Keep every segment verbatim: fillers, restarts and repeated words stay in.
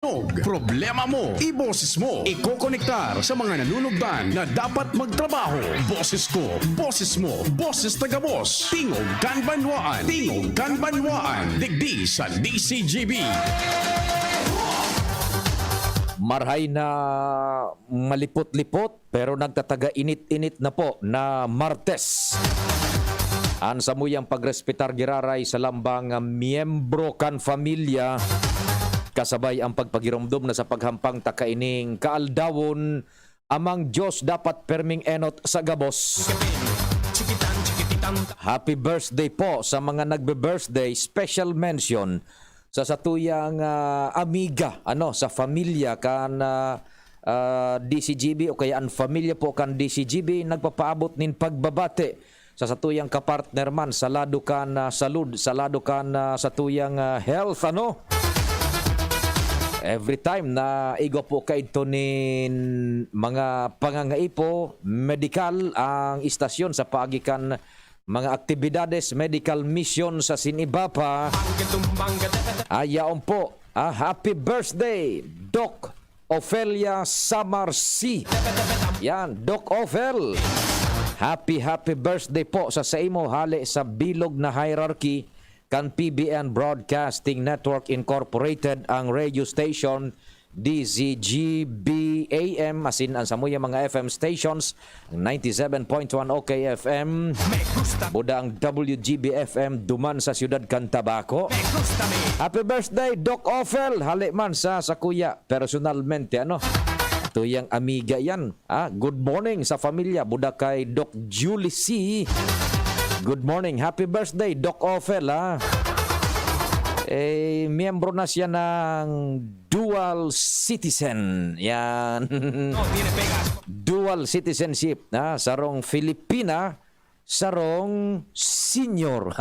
Tingog, problema mo, iboses mo. Ikokonektar sa mga nanunugdan na dapat magtrabaho. Boses ko, boses mo, boses taga-Boss. Tingog kan Banwaan. Tingog kan Banwaan. Digdi sa D C G B. Marhay na malipot-lipot, pero nagtataga-init-init na po na Martes. An samuyang pagrespetar giraray sa lambang nga miyembro kan pamilya, kasabay ang pagpagiromdom na sa paghampang ta kaining kaaldawon, Amang Diyos dapat perming enot sa gabos. Happy birthday po sa mga nagbe-birthday. Special mention sa satuyang, ah, amiga, ano, sa familia kan, ah, ah, D C G B o kaya an familia po kan D C G B nagpapaabot nin pagbabati sa satuyang kapartner man sa lado kan, ah, salud, sa lado kan, ah, satuyang, ah, health, ano? Every time na igwa po kaidto nin mga pangangaipo, medikal ang istasyon sa paagi kan mga aktibidades, medical mission sa Sinibapa. Ayaon po, ah, happy birthday, Doc Ofelia Samarsi. Yan, Doc Ofel. Happy, happy birthday po sa saimo hale sa bilog na hierarchy kan P B N Broadcasting Network Incorporated, ang radio station, D Z G B A M, asin ang samuya mga F M stations, ang ninety-seven point one O K F M, buda ang W G B F M, duman sa siyudad kan Tabaco. Happy birthday, Doc Ofel! Hale man sa sakuya, personalmente, ano? Tuyang amiga yan. Ah, good morning sa familia. Buda kay Doc Julie C. Good morning. Happy birthday, Doc Ofel, ah. Eh, miyembro na siya ng dual citizen. Yan. Dual citizenship, ah. Sarong Filipina, sarong senior.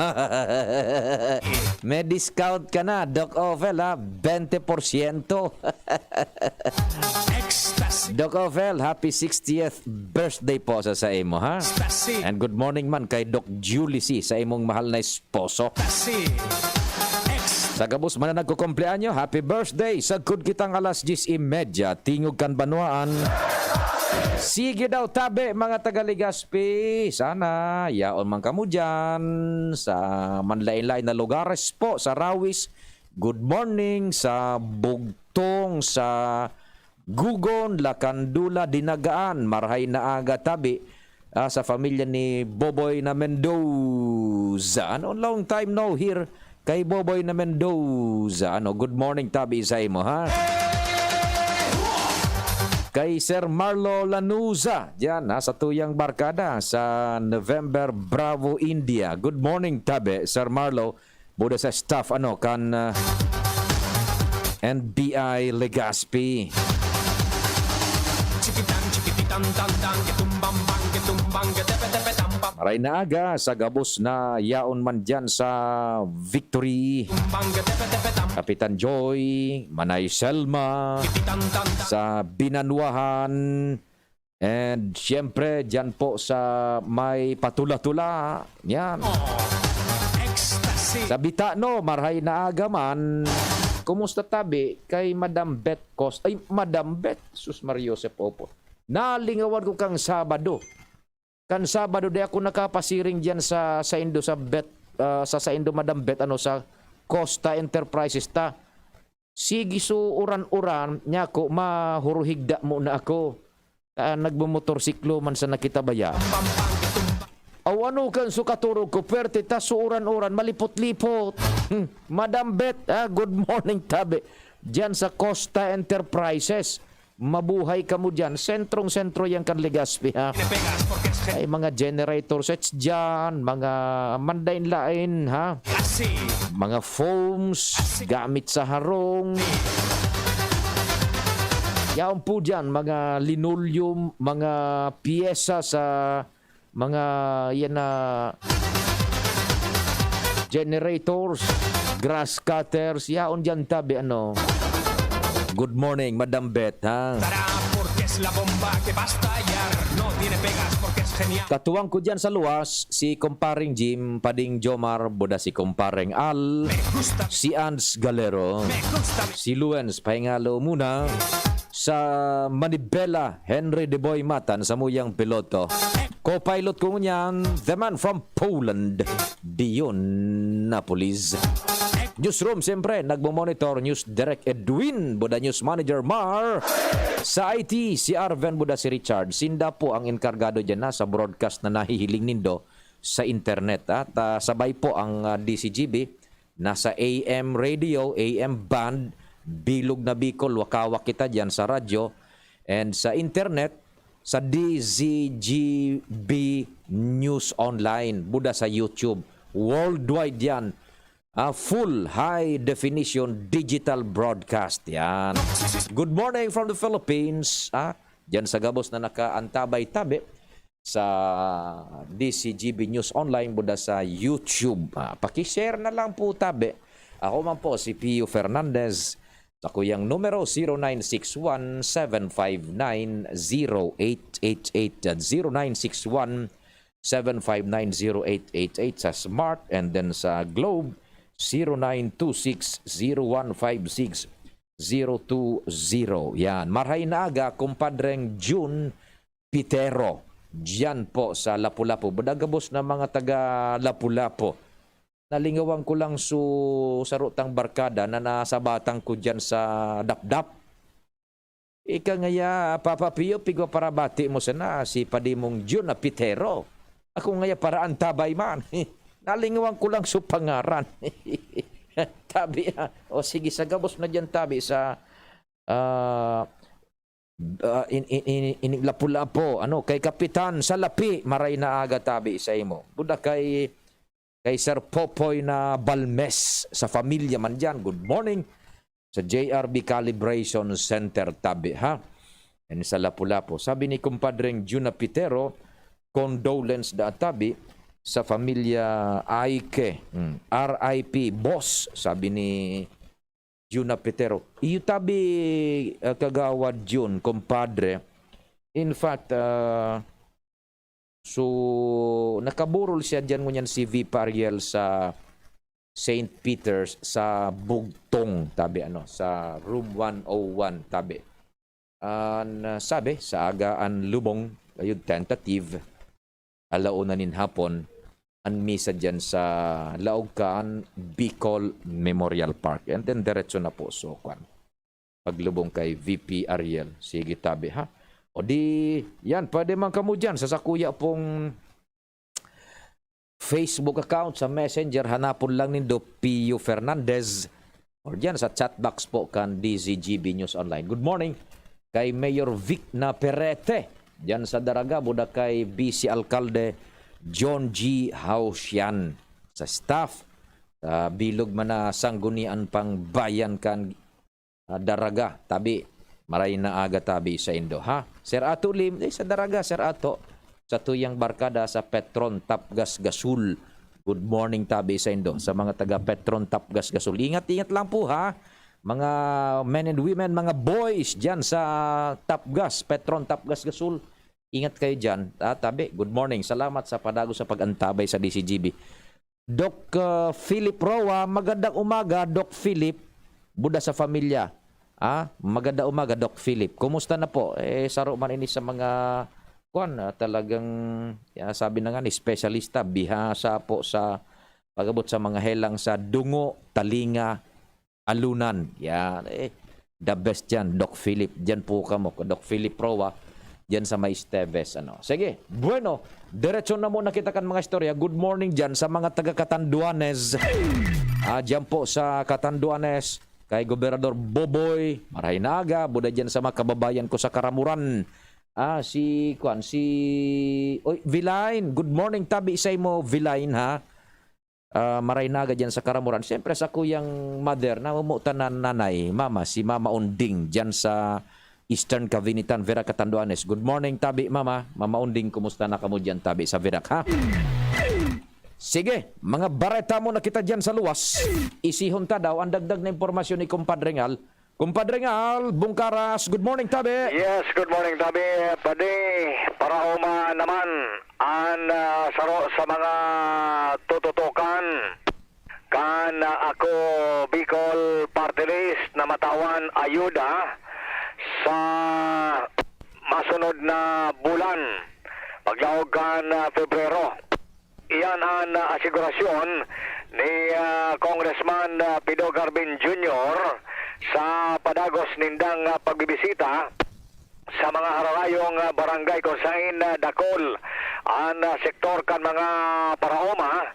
May discount ka na, Doc Ofel, ha? Bente porsyento. Ecstasy. Doc Ofel, happy sixtieth birthday po sa saimo, ha? Ecstasy. And good morning man kay Doc Julie C, sa imong mahal na esposo. Ecstasy. Ex- Sa gabos man na nagkukumpleanyo, happy birthday! Sagkod kitang alas dyes y media, tingog kan banwaan. Sige daw, tabi, mga taga Legazpi. Sana, yaon man kamo dyan. Sa manlain-lain na lugares po, sa Rawis, good morning. Sa Bugtong, sa Gugon, Lacandula, Dinagaan, marhay na aga, tabi. Ah, sa pamilya ni Boboy na Mendoza. Ano, long time no hear kay Boboy na Mendoza. Ano, good morning, tabi sa imo, ha? Kay Sir Marlo Lanuza, diyan, ha, sa tuyang barkada sa November, Bravo, India. Good morning, tabi, Sir Marlo. Buda sa staff, ano, kan, ah, N B I Legazpi. Maray na aga sa gabos na yaon man dyan sa Victory. Kapitan Joy, Manay Selma, sa Binanwahan, and siyempre, dyan po sa may Patula-tula. Yan. Ecstasy. Sa Bitano, marhay na aga man. Kumusta tabi kay Madam Beth Cos-, ay, Madam Beth, sus Maria Joseph Opo. Nalingawan ko kang Sabado. Kan Sabado, di ako nakapasiring diyan sa saindo, sa Bet, ah, sa saindo, Madam Bet, ano, sa Costa Enterprises ta. Sige, so uran-uran, nyako, mahuruhig da mo na ako. Ah, nagmomotorsiklo man sa nakita baya. Aw, ano kan so katurog ko, puwerte ta, so uran-uran, malipot-lipot. Hmm, Madam Bet, ah, good morning, tabi. Diyan sa Costa Enterprises. Mabuhay kamo diyan. Sentrong-sentro yan kan Legazpi, ha? Ay, mga generator sets diyan, mga mandain-lain, ha? Mga foams, gamit sa harong. Yaon po diyan, mga linoleum, mga piyesa sa mga, yan na, generators, grass cutters, yaon diyan tabi, ano. Good morning, Madam Bet, ha? La bomba que va a estallar no tiene pegas porque es genial. Katuwang ko dyan sa luwas, si Kumparing Jim, Pading Jomar, buda si Kumparing Al, Me gusta, si Ans Galero, me gusta. si Luens Pahingalo muna, sa Manibela, Henry De Boy Matan, samuyang piloto. Co-pilot ko ngunyan, the man from Poland, Dion Napolis. Newsroom, siyempre, nagmo-monitor, News Direct Edwin, buda News Manager Mar, sa I T, si Arven, buda si Richard. Sinda po ang enkargado dyan na sa broadcast na nahihiling nindo sa internet. At ah, sabay po ang ah, D C G B, nasa A M radio, A M band, bilog na Bicol, wakawak kita dyan sa radyo, and sa internet, sa D Z G B News Online, buda sa YouTube. Worldwide yan. Ah, full high definition digital broadcast yan. Good morning from the Philippines. Ah, dyan sa gabos na nakaantabay tabi sa D Z G B News Online, buda sa YouTube. Ah, pakishare na lang po tabi. Ako man po si Pio Fernandez. Sa kuyang numero, zero nine six one, seven five nine, zero eight eight eight at zero nine six one, seven five nine, zero eight eight eight sa Smart, and then sa Globe, zero nine two six, zero one five six, zero two zero. Yan. Marhay na aga, kumpadreng June Pitero. Diyan po sa Lapu-Lapu. Buda gabos na mga taga Lapu-Lapu. Nalingawan ko lang su sarutang barkada na nasabatan ko diyan sa Dapdap. Ika ngaya, Papa Pio, pigwa parabati mo sana si Padimong Jun na Pitero. Ako ngaya para antabay man. Nalingawan ko lang su pangaran. Tabi, ah, o sige, sa gabos na diyan, tabi, sa ah, ah, in, in, in, in, Lapu-Lapu, ano, kay Kapitan Salapi, maray na aga tabi sa imo. Buda kay, kay Sir Popoy na Balmes, sa pamilya man diyan. Good morning. Sa J R B Calibration Center tabi, ha? And sa Lapu-Lapu. Sabi ni Kumpadreng Juna Pitero, condolence da tabi sa pamilya Aike. Hmm. R I P, boss, sabi ni Juna Pitero. Iyo tabi, ah, Kagawad Jun, kumpadre. In fact, ah, so, nakaburol siya diyan ngunyan si V P Ariel sa Saint Peter's sa Bugtong, tabi, ano, sa room one oh one, tabi. An, ah, sabi, sa aga an lubong, ayun, tentative, alauna nin hapon, an misa diyan sa laog kan Bicol Memorial Park. And then, diretso na po. So, kwan, paglubong kay V P Ariel. Sige, tabi, ha? O di, yan, pwede man kamo diyan sa sakuya pong Facebook account, sa Messenger, hanapon lang nindo Pio Fernandez. Or diyan sa chat box po kan D Z G B News Online. Good morning kay Mayor Vic Naperete. Diyan sa Daraga, buda kay Vice Alkalde John G Hausian. Sa staff, sa bilog man na sanggunian pang bayan kan ah, Daraga, tabi. Maray na aga tabi sa indo, ha? Sir Ato Lim, eh, sa Daraga, Sir Ato. Sa tuyang barkada sa Petron, Tapgas, Gasul. Good morning tabi sa indo, sa mga taga Petron, Tapgas, Gasul. Ingat, ingat lang po, ha? Mga men and women, mga boys dyan sa Tapgas, Petron, Tapgas, Gasul. Ingat kayo dyan. Ah, tabi, good morning. Salamat sa padago sa pag-antabay sa D C G B. Doc, ah, Philip Roa, magandang umaga, Doc Philip. Buda sa pamilya. Ah, magandang umaga, Doc Philip. Kumusta na po? Eh, saro man ini sa mga, kwan, ah, talagang, ah, sabi na nga ni, espesyalista, bihasa po sa pag-abot sa mga helang sa dungo, talinga, alunan. Yan, eh, the best yan, Doc Philip. Diyan po kamo, Doc Philip Roa, diyan sa may Esteves, ano. Sige, bueno, diretso na muna kita kan mga istorya. Good morning diyan sa mga taga Catanduanes. Ah, diyan po sa Catanduanes, kay Gobernador Boboy, maray na aga, buda diyan sa mga kababayan ko sa Karamuran. Ah, si, kwan, si, oy, Vilain. Good morning, tabi sa imo, Vilain, ha? Ah, maray na aga diyan sa Karamuran. Siyempre, sa kuyang mother, na umutan na nanay, mama, si Mama Unding, diyan sa Eastern Cavinitan, Virac, Catanduanes. Good morning, tabi, Mama. Mama Unding, kumusta na kamo diyan, tabi, sa Virac, ha? Sige, mga bareta mo na kita diyan sa luwas. Isihon ta daw ang dagdag na impormasyon ni Compadre Ngal. Kumpadre Ngal, Bungkaras, good morning, tabi. Yes, good morning, tabi. Padi, paraoma naman an, ah, saro sa mga tututukan kan, ah, Ako Bicol Party List na matawan ayuda sa masunod na bulan, paglaog kan, ah, Pebrero. Iyan an, ah, asigurasyon ni, ah, Congressman, ah, Pido Garbin Junior sa padagos nindang, ah, pagbibisita sa mga hararayong, ah, barangay kung saen, ah, dakul an, ah, sektor kan mga paraoma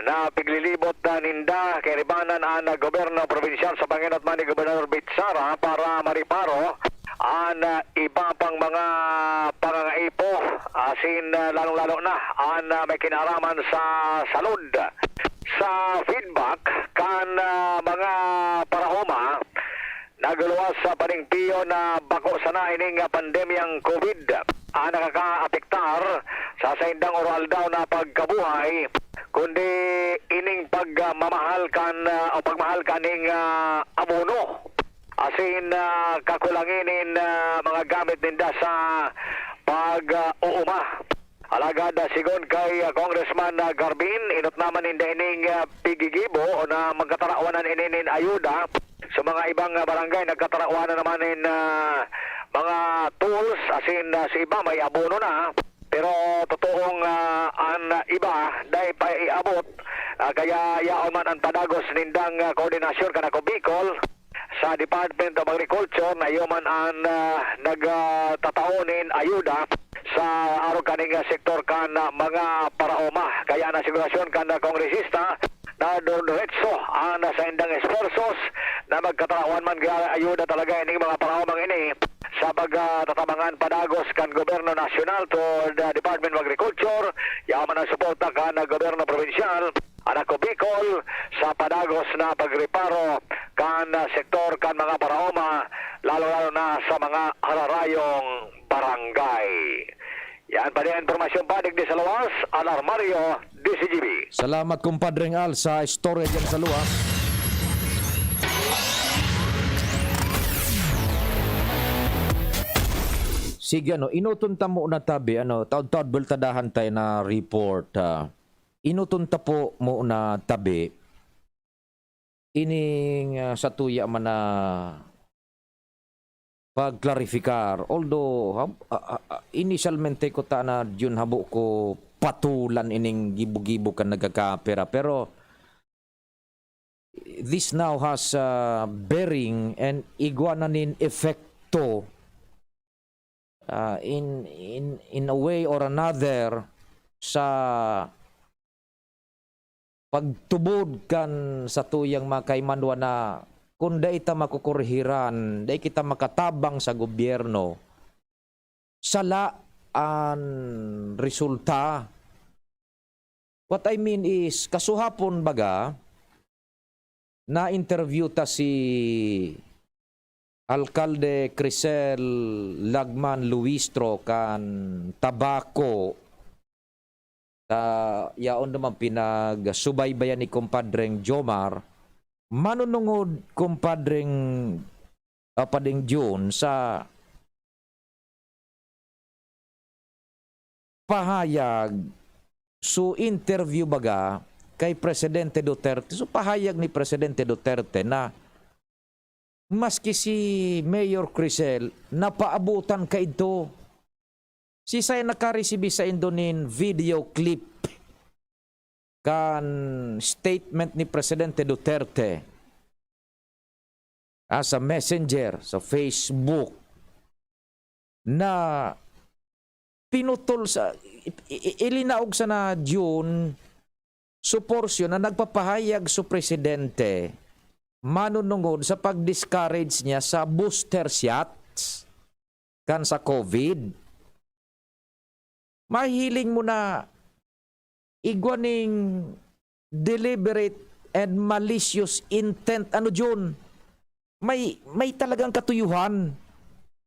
na piglilibot, ah, ninda, kairibanan an, ah, gobyerno probinsyal sa pangenot man ni Gobernador Bitsara para mariparo an, ah, iba pang mga pangangaipo, asin, ah, lalong-lalo na an, ah, may kinaaraman sa salud. Sa feedback kan, ah, mga paraoma, nagluwas sa paningpiyo na bako sana ining pandemyang COVID ang nakakaapektar sa saindang oro-aldaw na pagkabuhay, kundi ining pagmamahal kan, ah, o pagmahal kaning, ah, abono. Asin, ah, kakulangi nin, ah, mga gamit ninda sa pag, ah, uuma. Alagad, ah, sigon kay, ah, Congressman, ah, Garbin, enot naman ninda ining, ah, pigigibo na magkatarawanan ini nin ayuda sa mga ibang, ah, barangay. Nagkatarawanan naman nin, ah, mga tools, asin, ah, sa iba may abono na. Pero totoong, ah, an iba dai pa iabot, ah, kaya yaon man an padagos nindang, ah, koordinasyon kan Ako Bicol sa Department of Agriculture na iyo man an, ah, nag, ah, tatao nin ayuda sa arog kaning, ah, sektor kan, ah, mga paraoma. Kaya an asigurasyon kan, ah, kongresista na duretso an, ah, saindang esfuerzos na magkatarawan man kaya ayuda talaga ining mga paraomang ini sa pagtatabangan padagos kan gobyerno nasyonal to the Department of Agriculture, yaman ang suporta kan, ah, gobyerno probinsyal. An Ako Bicol sa padagos na pagreparo kan, ah, sektor kan mga paraoma, lalo-lalo na sa mga hararayong barangay. Yan pa rin ang impormasyon pa digdi sa luwas, Alarmario, D Z G B. Salamat, Kumpadreng Al, sa istorya dyan sa luwas. Sige, ano, enoton ta muna, tabi, ano, taod-taod bultadahan tayo na report, ah. Enoton ta po muna, tabi, ining, ah, satuya man na pagklarifikar. Although, hab-, ah, ah, ah, inisyalmente ko ta na diyon habo ko patulan ining gibo-gibo kan nagkakapera. Pero this now has, ah, bearing and igwa na nin epekto, ah, in, in, in a way or another sa pagtubod kan satuyang mga kaimanuan na kun dai ta makukurhiran, dai kita makatabang sa gobyerno, sala an resulta. What I mean is, kasuhapon baga, na-interview ta si Alkalde Crisel Lagman Luistro kan Tabaco. Ta, yaon naman pinagsubaybayan ni Kumpadreng Jomar. Manunungod, Kumpadreng, ah, Pading Jun, sa pahayag, so interview baga kay Presidente Duterte, so pahayag ni Presidente Duterte na maski si Mayor Crisel, napaabotan kaidto. Siisay nakaresibi saindo nin video clip kan statement ni Presidente Duterte, ah, sa Messenger, sa Facebook, na pinutol sa, i-, i-, ilinaog sana Jun, so porsyon na nagpapahayag so presidente manunungod sa pag-discourage niya sa booster shots kan sa COVID. Mahihiling mo na igwa ning deliberate and malicious intent. Ano, Jun? May, may talagang katuyuhan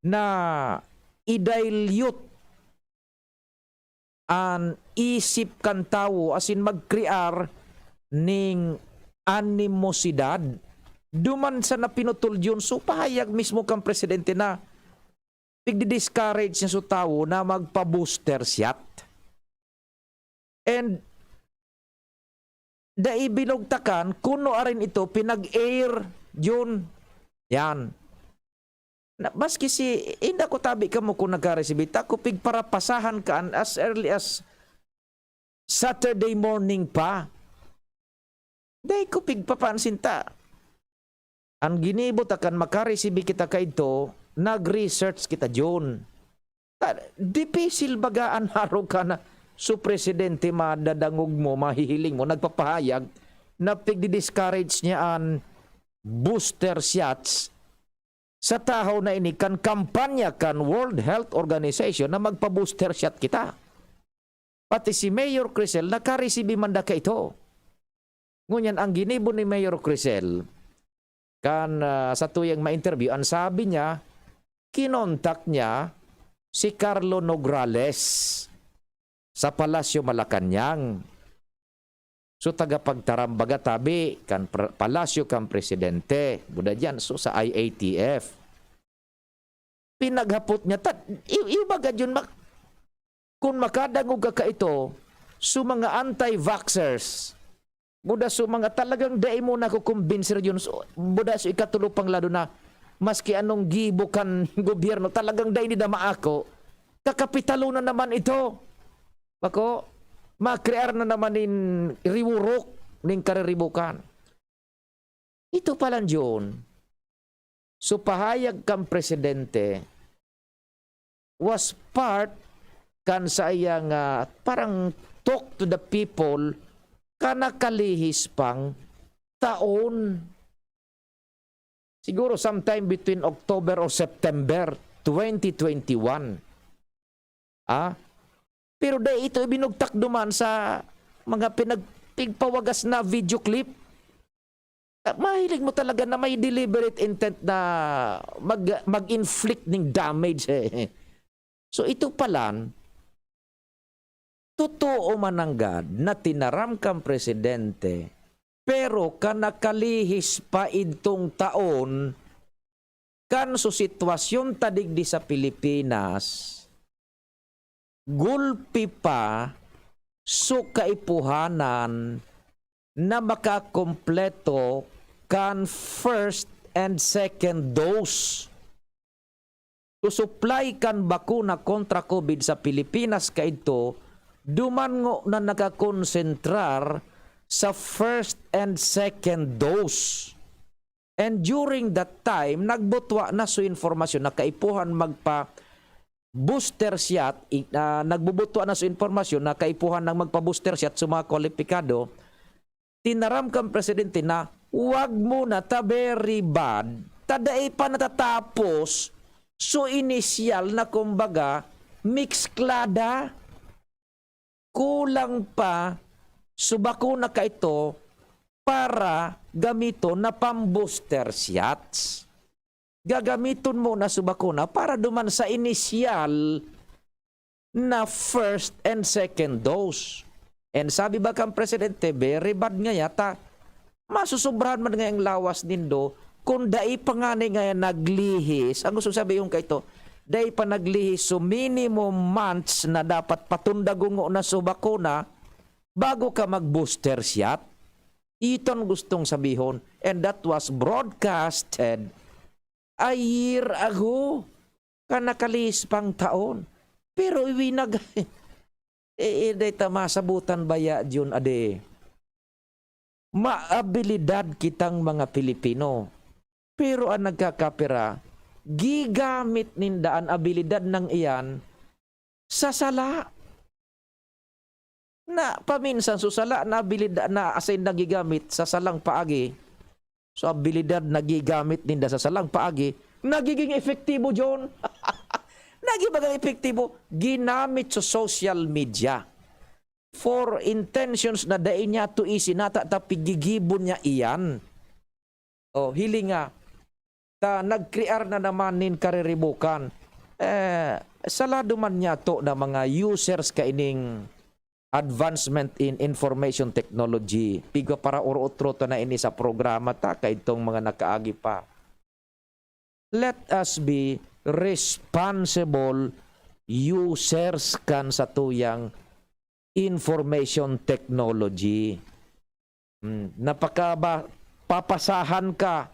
na i-dilute an isip kan tawo, asin magkrear ning animosidad. Duman sa napinutol yun, so pahayag mismo kan presidente na pigdi-discourage niya sa tawo na magpa-booster shot. And dai binugtakan kuno arin ito pinag-air yun. Yan. Na, maski si, inda ko tabi kamo kung nagkaresibi, ta ko pigparapasahan kan as early as Saturday morning pa. Dai ko pigpapansin ta. Ang ginibo ta kan makaresibi kita kaidto, nag-research kita, Jun. Ta, dipisil baga an harong ka na so presidente madadangog mo, mahihiling mo, nagpapahayag na pigdi-discourage niya an booster shots sa tahaw na ini kan kampanya kan World Health Organization na magpa-booster shot kita. Pati si Mayor Crisel nakaresibi man da kaito. Ngunyan, ang ginibo ni Mayor Crisel, kan, ah, sa tuyang ma-interview, ang sabi niya, kinontak niya si Carlo Nograles sa Palasyo Malacañang. So, tagapagtaram baga tabi kan pra-, Palasyo kan Presidente. Buda diyan, so, sa I A T F. Pinaghapot niya, ta-, i-, iba gad yun, mak-, kun makadangog ka kaito, so mga anti-vaxxers, buda so mga talagang dai mo nakukumbinser yun, so, buda so ikatulo pang lado na, maski anong gibo kan gobyerno, talagang dai nila maako. Kakapitalo na naman ito. Bako, makrear na naman nin riwurok nin kariribukan. Ito pa lang, John. So, pahayag kan presidente was part kan saiyang, ah, parang talk to the people kan nakalihis pang taon. Siguro sometime between October or September twenty twenty-one. Ah? Pero dai ito ibinugtak duman sa mga pinag-, pigpawagas na video clip. Ah, mahiling mo talaga na may deliberate intent na mag-, mag-inflict ning damage, eh. So, ito palan, totoo man nanggad na tinaram kan presidente, pero kan nakalihis pa idtong taon, kan so sitwasyon ta digdi sa Pilipinas, gulpi pa so kaipuhanan na makakompleto kan first and second dose. So, supply kan bakuna kontra COVID sa Pilipinas kaidto, duman ngona nakakonsentrar sa first and second dose. And during that time, nagbutwa na so impormasyon na kaipuhan magpa-booster shot, i-, ah, nagbubutwa na so impormasyon na kaipuhan nang magpa-booster shot sa mga kwalipikado. Tinaram kan presidente na, "Wag muna ta very bad, ta dai pa natatapos so inisyal na, kumbaga, mixklada." Kulang pa so bakuna kaito para gamiton na pang-booster shots. Gagamiton muna so bakuna para duman sa inisyal na first and second dose. And sabi ba kan presidente, very bad nga yata, masusobrahan man ngayang lawas nindo, kun dai pa ngani ngaya naglihis, ang gusto sabihon kaito, dai pa naglihis, so minimum months na dapat patundagon ngona so bakuna bago ka mag-booster shot. Iton gustong sabihon, and that was broadcasted a year ago, kan nakalihis pang taon. Pero iwinag-, eh, eh, dai ta masabutan baya, Jun, ade. Maabilidad kitang mga Pilipino. Pero an nagkakapira, gigamit ninda an abilidad nang iyan sa sala. Na paminsan, so sala na abilidad na asin nagigamit sa salang paagi, so abilidad na gigamit ninda sa salang paagi, nagiging epektibo, John. Naging bagang epektibo, ginamit sa social media for intentions na dai niya to isinata, ta piggigibo niya iyan. Oh, hiling nga, ta nagkrear na naman nin kariribukan. Eh, salado man niya to na mga users kaining advancement in information technology. Pigwa para oro-otro ta na ini sa programa ta, kaidtong mga nakaagi pa. Let us be responsible users kan satuyang information technology. Hmm, napakaba-, papasahan ka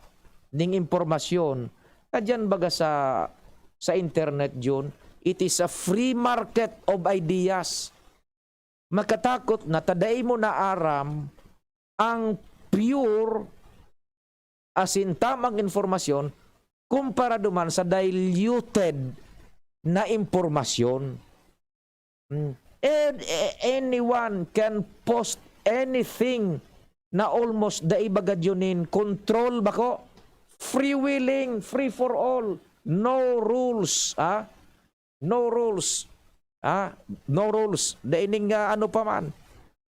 ning impormasyon. Kadyan baga sa, sa internet, Jun, it is a free market of ideas. Makatakot na ta dai mo naaram ang pure, asin tamang informasyon, kumpara duman sa diluted na impormasyon. Mm. And, eh, anyone can post anything na almost dai baga nin control bako. Freewheeling, free for all. No rules, ah. No rules. Ah, no rules. Dai ning, ah, ano pa man.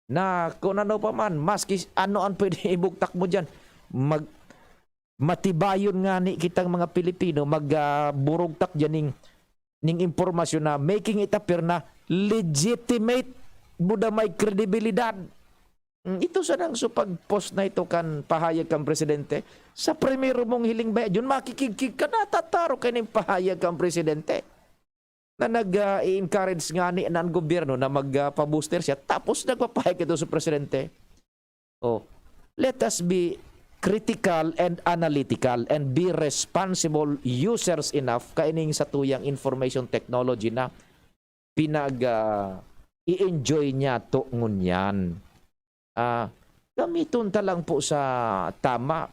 Na kung ano pa man, maski ano ang pwede ibugtak mo diyan. Mag-, matibayon ngani kitang mga Pilipino, mag, ah, burugtak diyan ning, ning impormasyon na making it appear na legitimate mo da may kredibilidad. Mm, ito sanang so pag-post na ito kan pahayag kan presidente, sa primero mong hiling baya, Jun, makikigkig ka, natataro ka ning pahayag kan presidente na nag, ah, i-encourage ngani na ang gobyerno na mag, ah, pa-booster shot, tapos nagpapahayag ito sa presidente. Oh, let us be critical and analytical and be responsible users enough kaining satuyang information technology na pinag, ah, i-enjoy niya to ngunyan. Ah, gamiton ta lang po sa tama.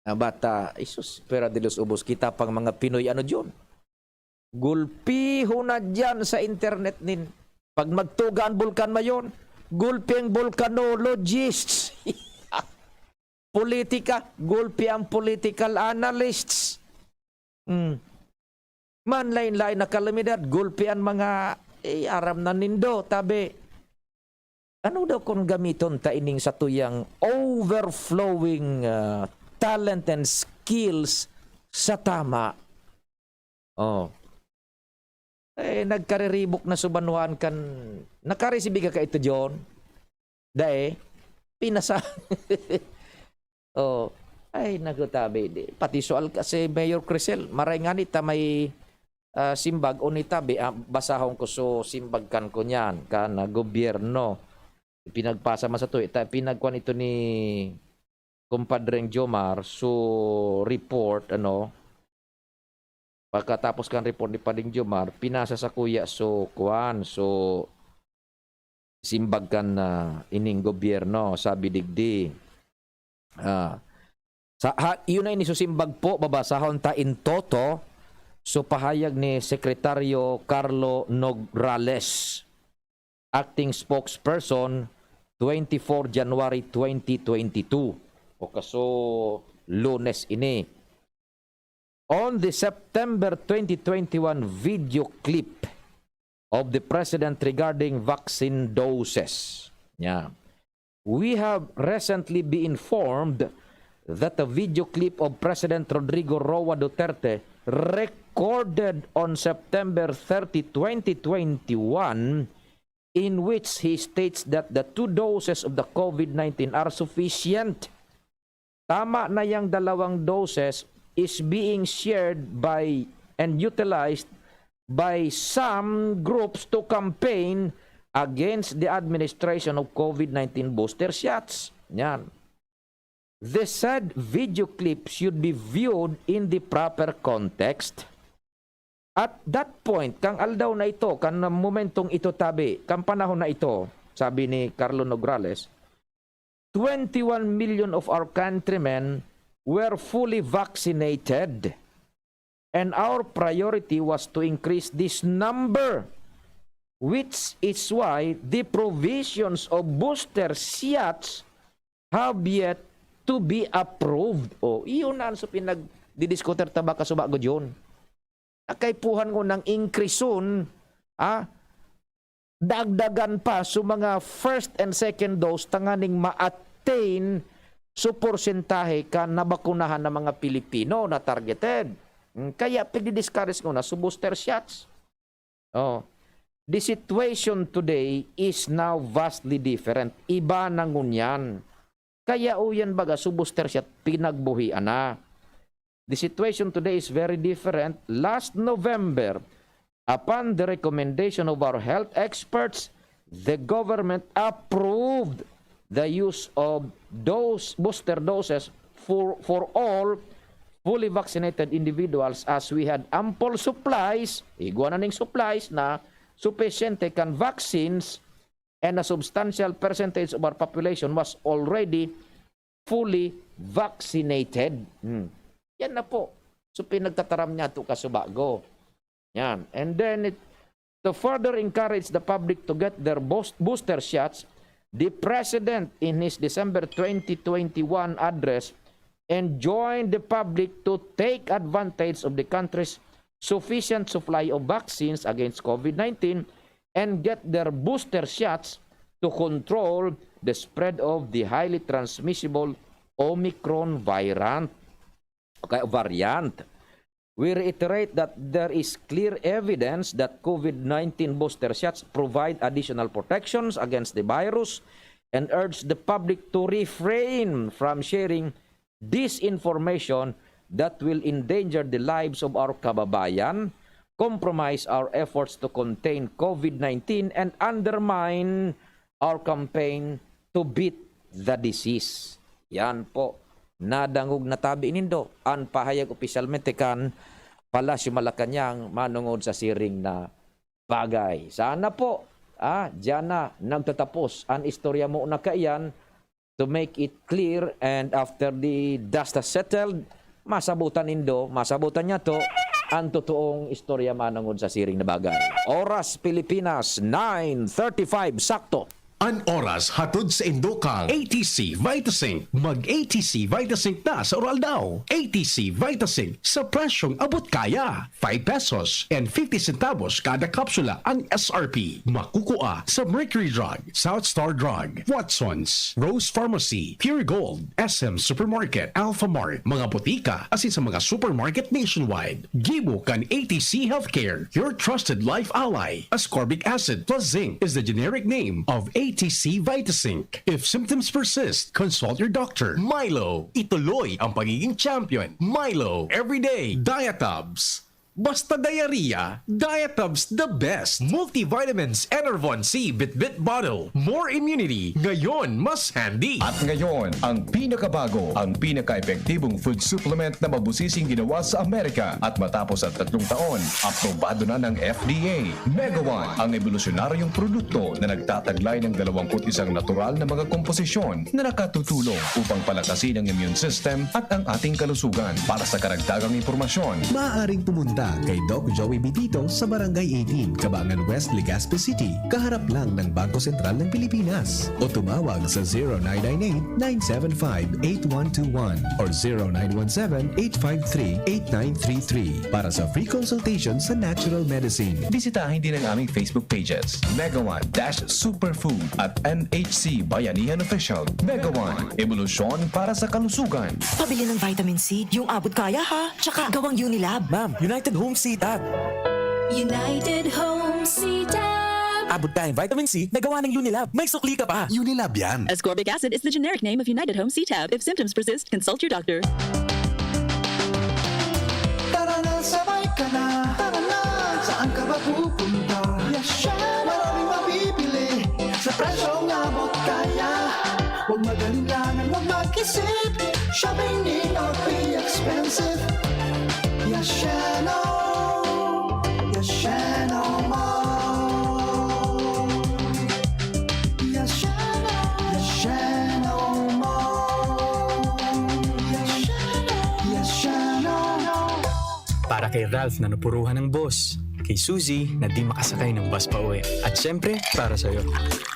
Ah, bata, isus, pera de los ubos kita pang mga Pinoy, ano, Jun? Gulpihon na diyan sa internet nin. Pag magtuga ang bulkan mayon, gulpi ang volcanologists. Politika, gulpi ang political analysts. Hmm. Manlain-lain na kalamidad, gulpi an mga, eh, aram na nindo, tabi. Ano daw kun gamiton ta ining satuyang overflowing, ah, talent and skills sa tama? Oh. Eh, nagkariribok na sa banwaan kan, nakaresibi ka kaito, John? Dai? Pinasa-, oh. Ay, naku, tabi. Di, pati so alka-, si Mayor Crisel, maray ngani ta may, ah, simbag o ni tabi, ah, basahon ko so simbag kan kunyan, kan, ah, gobyerno. Pinagpasa man sato, ita-, pinagkuan ito ni Compadreng Jomar, so report, ano, pagkatapos kan report ni Pading Jomar, pinasa sakuya so kuan, so simbag kan, ah, ining gobyerno, sabi digdi. Ah, sa, ha, yun na ini, so simbag po, babasahon ta in toto, so pahayag ni Sekretaryo Carlo Nograles, acting spokesperson, twenty-four January twenty twenty-two. O kaso, Lunes ini. On the September twenty twenty-one video clip of the President regarding vaccine doses. Yeah. We have recently been informed that a video clip of President Rodrigo Roa Duterte recorded on September thirty, twenty twenty-one, in which he states that the two doses of the COVID nineteen are sufficient. Tama na yang dalawang doses is being shared by and utilized by some groups to campaign against the administration of COVID nineteen booster shots. Yan. The said video clip should be viewed in the proper context. At that point, kang aldaw na ito, kan momentong ito tabi, kang panahon na ito, sabi ni Carlo Nograles, twenty-one million of our countrymen were fully vaccinated. And our priority was to increase this number, which is why the provisions of booster shots have yet to be approved. O, iyon na ang so pinagdidiskutir ta baka suba gud yun. Nakaipuhan ko ng increase, ah, dagdagan pa so mga first and second dose tanganing ma-attain so porsentahe kan nabakunahan na mga Pilipino na targeted. Mm, kaya pigdi-discourage ko na so booster shots. Oh. The situation today is now vastly different. Iba na ngunyan. Kaya uyan baga su booster shot pinagbuhian na. The situation today is very different. Last November, upon the recommendation of our health experts, the government approved the use of those booster doses for, for all fully vaccinated individuals, as we had ample supplies, igwa na ning supplies na supisyente kan vaccines, and a substantial percentage of our population was already fully vaccinated. Hmm. Yan na po. So, pinagtataram niya to kasubago. Yan. And then, it, to further encourage the public to get their boost, booster shots, the President, in his December twenty twenty-one address, enjoined the public to take advantage of the country's sufficient supply of vaccines against COVID-nineteen and get their booster shots to control the spread of the highly transmissible Omicron variant. Okay, variant. We reiterate that there is clear evidence that COVID-nineteen booster shots provide additional protections against the virus and urge the public to refrain from sharing disinformation that will endanger the lives of our kababayan, compromise our efforts to contain COVID-nineteen, and undermine our campaign to beat the disease. Yan po. Nadangog na tabi nindo an pahayag opisyalmente kan Palasyo Malacañang manongod sa siring na bagay. Sana po, ah, diyan na nagtatapos an istorya mo na kaiyan, to make it clear, and after the dust has settled, masabutan nindo, masabutan niyato an totoong istorya manongod sa siring na bagay. Oras Pilipinas, nine thirty-five sakto. An oras hatod sa indo kan A T C Vitasync. Mag A T C Vitasync na sa Uraldaw. A T C Vitasync sa presyong abot kaya. Five pesos and fifty centavos kada kapsula ang S R P. Makukua sa Mercury Drug, South Star Drug, Watsons, Rose Pharmacy, Pure Gold, S M Supermarket, Alphamart, mga botika, asin sa mga supermarket nationwide. Gibo kan A T C Healthcare, your trusted life ally. Ascorbic acid plus zinc is the generic name of A T C Vitasync. If symptoms persist, consult your doctor. Milo, ituloy ang pagiging champion. Milo, everyday. Diatabs. Basta diarrhea, Diatabs the best. Multivitamins, Enervon C, Bitbit Bottle. More immunity, ngayon mas handy. At ngayon, ang pinakabago, ang pinaka-epektibong food supplement na mabusising ginawa sa Amerika. At matapos ang tatlong taon, aprobado na ng F D A. Mega One, ang ebolusyonaryong produkto na nagtataglay ng dalawampu't isang natural na mga komposisyon na nakatutulong upang palakasin ang immune system at ang ating kalusugan. Para sa karagdagang impormasyon, maaaring pumunta kay Doc Joey Bitito sa Barangay eighteen, Cabangan West, Legazpi City, kaharap lang ng Bangko Sentral ng Pilipinas. O tumawag sa zero nine nine eight, nine seven five, eight one two one or zero nine one seven, eight five three, eight nine three three para sa free consultation sa natural medicine. Bisitahin din ang aming Facebook pages, Mega One dash Superfood at M H C Bayanihan Official. Mega One, ebolusyon para sa kalusugan. Pabili ng vitamin C, yung abot kaya ha. Tsaka gawang Unilab. Ma'am, United Home C-Tab. United Home C-Tab. Abot kayang vitamin C na gawa ng Unilab. May sukli ka pa. Unilab yan. Ascorbic acid is the generic name of United Home C-Tab. If symptoms persist, consult your doctor. Tara na, sabay ka na. Tara na, saan ka ba pupunta? Yes, siya. Maraming mabibili sa presyong abot kaya. Huwag mag-alinlangan, huwag mag-isip. Shopping need not be expensive. Yes, siya, no. Yes, siya, no more. Yes, siya, no. Yes, siya, no more. Yes, siya, no. Yes, siya, no. Para kay Ralph na napuruhan ng boss, kay Suzy na di makasakay ng bus pa uwi, at syempre, para sa'yo,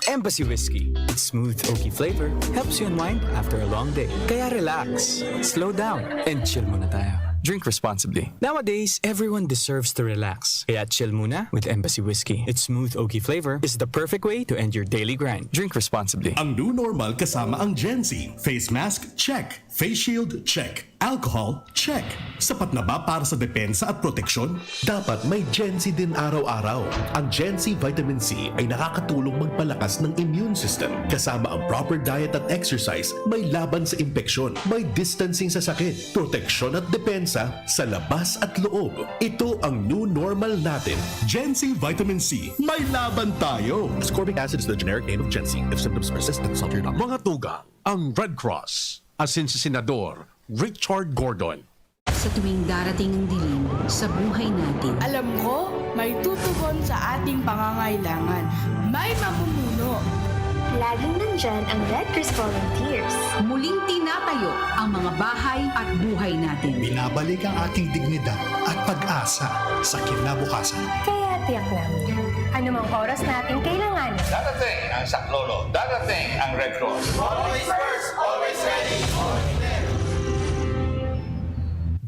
Embassy Whiskey. Its smooth, oaky flavor helps you unwind after a long day. Kaya relax, slow down, and chill muna tayo. Drink responsibly. Nowadays, everyone deserves to relax. Kaya chill muna with Embassy Whiskey. Its smooth oaky flavor is the perfect way to end your daily grind. Drink responsibly. Ang new normal kasama ang Gen Z. Face mask, check. Face shield, check. Alcohol, check. Sapat na ba para sa depensa at proteksyon? Dapat may Gen Z din araw-araw. Ang Gen Z Vitamin C ay nakakatulong magpalakas ng immune system. Kasama ang proper diet at exercise, may laban sa impeksyon, may distancing sa sakit, proteksyon at depensa sa labas at loob. Ito ang new normal natin. Gen Z Vitamin C, may laban tayo! Ascorbic acid is the generic name of Gen Z. If symptoms persist, then consult your doctor. Mga tugang, ang Red Cross, asin si Senador Richard Gordon. Sa tuwing darating ang dilim sa buhay natin, Alam ko, may tutugon sa ating pangangailangan. May mamumuno. Laging nandyan ang Red Cross Volunteers. Muling tinatayo ang mga bahay at buhay natin. Binabalik ang ating dignidad at pag-asa sa kinabukasan. Kaya tiyak namin, anumang oras natin kailanganin. Darating ang saklolo, darating ang Red Cross. Always first, always ready, always there.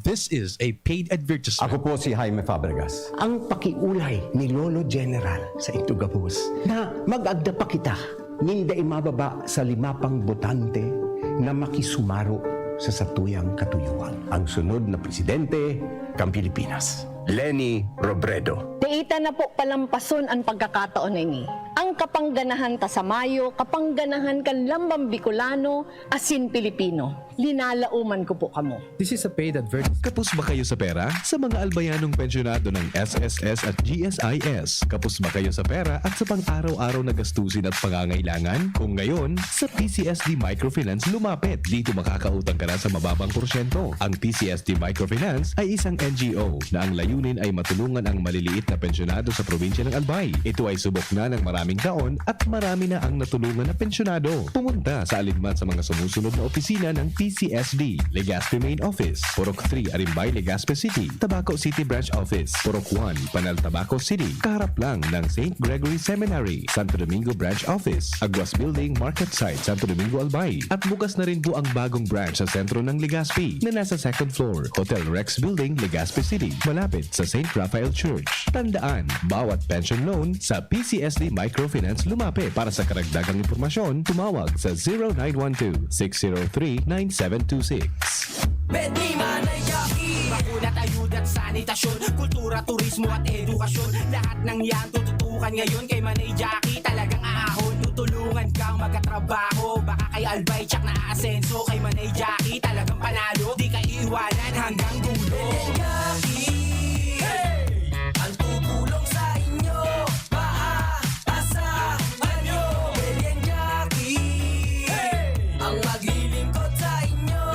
This is a paid advertisement. Ako po si Jaime Fabregas. Ang pakiulay ni Lolo General sa Itugabos na mag-agda pa kita nin dai mababa sa lima pang botante na makisumaro sa satuyang katuyuan. Ang sunod na presidente kan Pilipinas, Leni Robredo. Dai ta na po palampason an pagkakataon na ini. Ang kapangganahan ta sa mayo, kapangganahan kan lambang Bicolano asin Pilipino. Linalaoman ko po kamo. This is a paid advertisement. Kapos ba kayo sa pera? Sa mga albayanong pensyonado ng S S S at G S I S, kapos ba kayo sa pera at sa pang-araw-araw na gastusin at pangangailangan? Kung ngayon, sa P C S D Microfinance lumapit. Dito makakautang ka na sa mababang porsyento. Ang P C S D Microfinance ay isang N G O na ang layunin ay matulungan ang maliliit na pensyonado sa probinsya ng Albay. Ito ay subok na ng maraming taon at marami na ang natulungan na pensyonado. Pumunta sa alinman sa mga sumusunod na opisina ng P C S D. Legazpi Main Office, Purok three, Arimbay, Legazpi City, Tabaco City Branch Office, Purok one, Panal, Tabaco City, kaharap lang ng Saint Gregory Seminary, Santo Domingo Branch Office, Aguas Building, Market Site, Santo Domingo, Albay. At bukas na rin po ang bagong branch sa sentro ng Legazpi na nasa second floor, Hotel Rex Building, Legazpi City, malapit sa Saint Raphael Church. Tandaan, bawat pension loan sa P C S D Microfinance lumapit. Para sa karagdagang impormasyon, tumawag sa zero nine one two, six zero three, nine seven two six. Bedni Manay Jackie. Bakuna at ayuda at sanitasyon, kultura, turismo at edukasyon. Lahat ng yan tututukan ngayon kay Manay Jackie. Talagang aahon, tutulungan kang magkatrabaho. Baka kay Albay tsak na aasenso, kay Manay Jackie talagang panalo. Di ka iiwanan hanggang dulo. Manay Jackie, hey! Ang tutulong sa inyo, maaasahan nyo. Manay Jackie, hey! Ang maglilingkod sa inyo,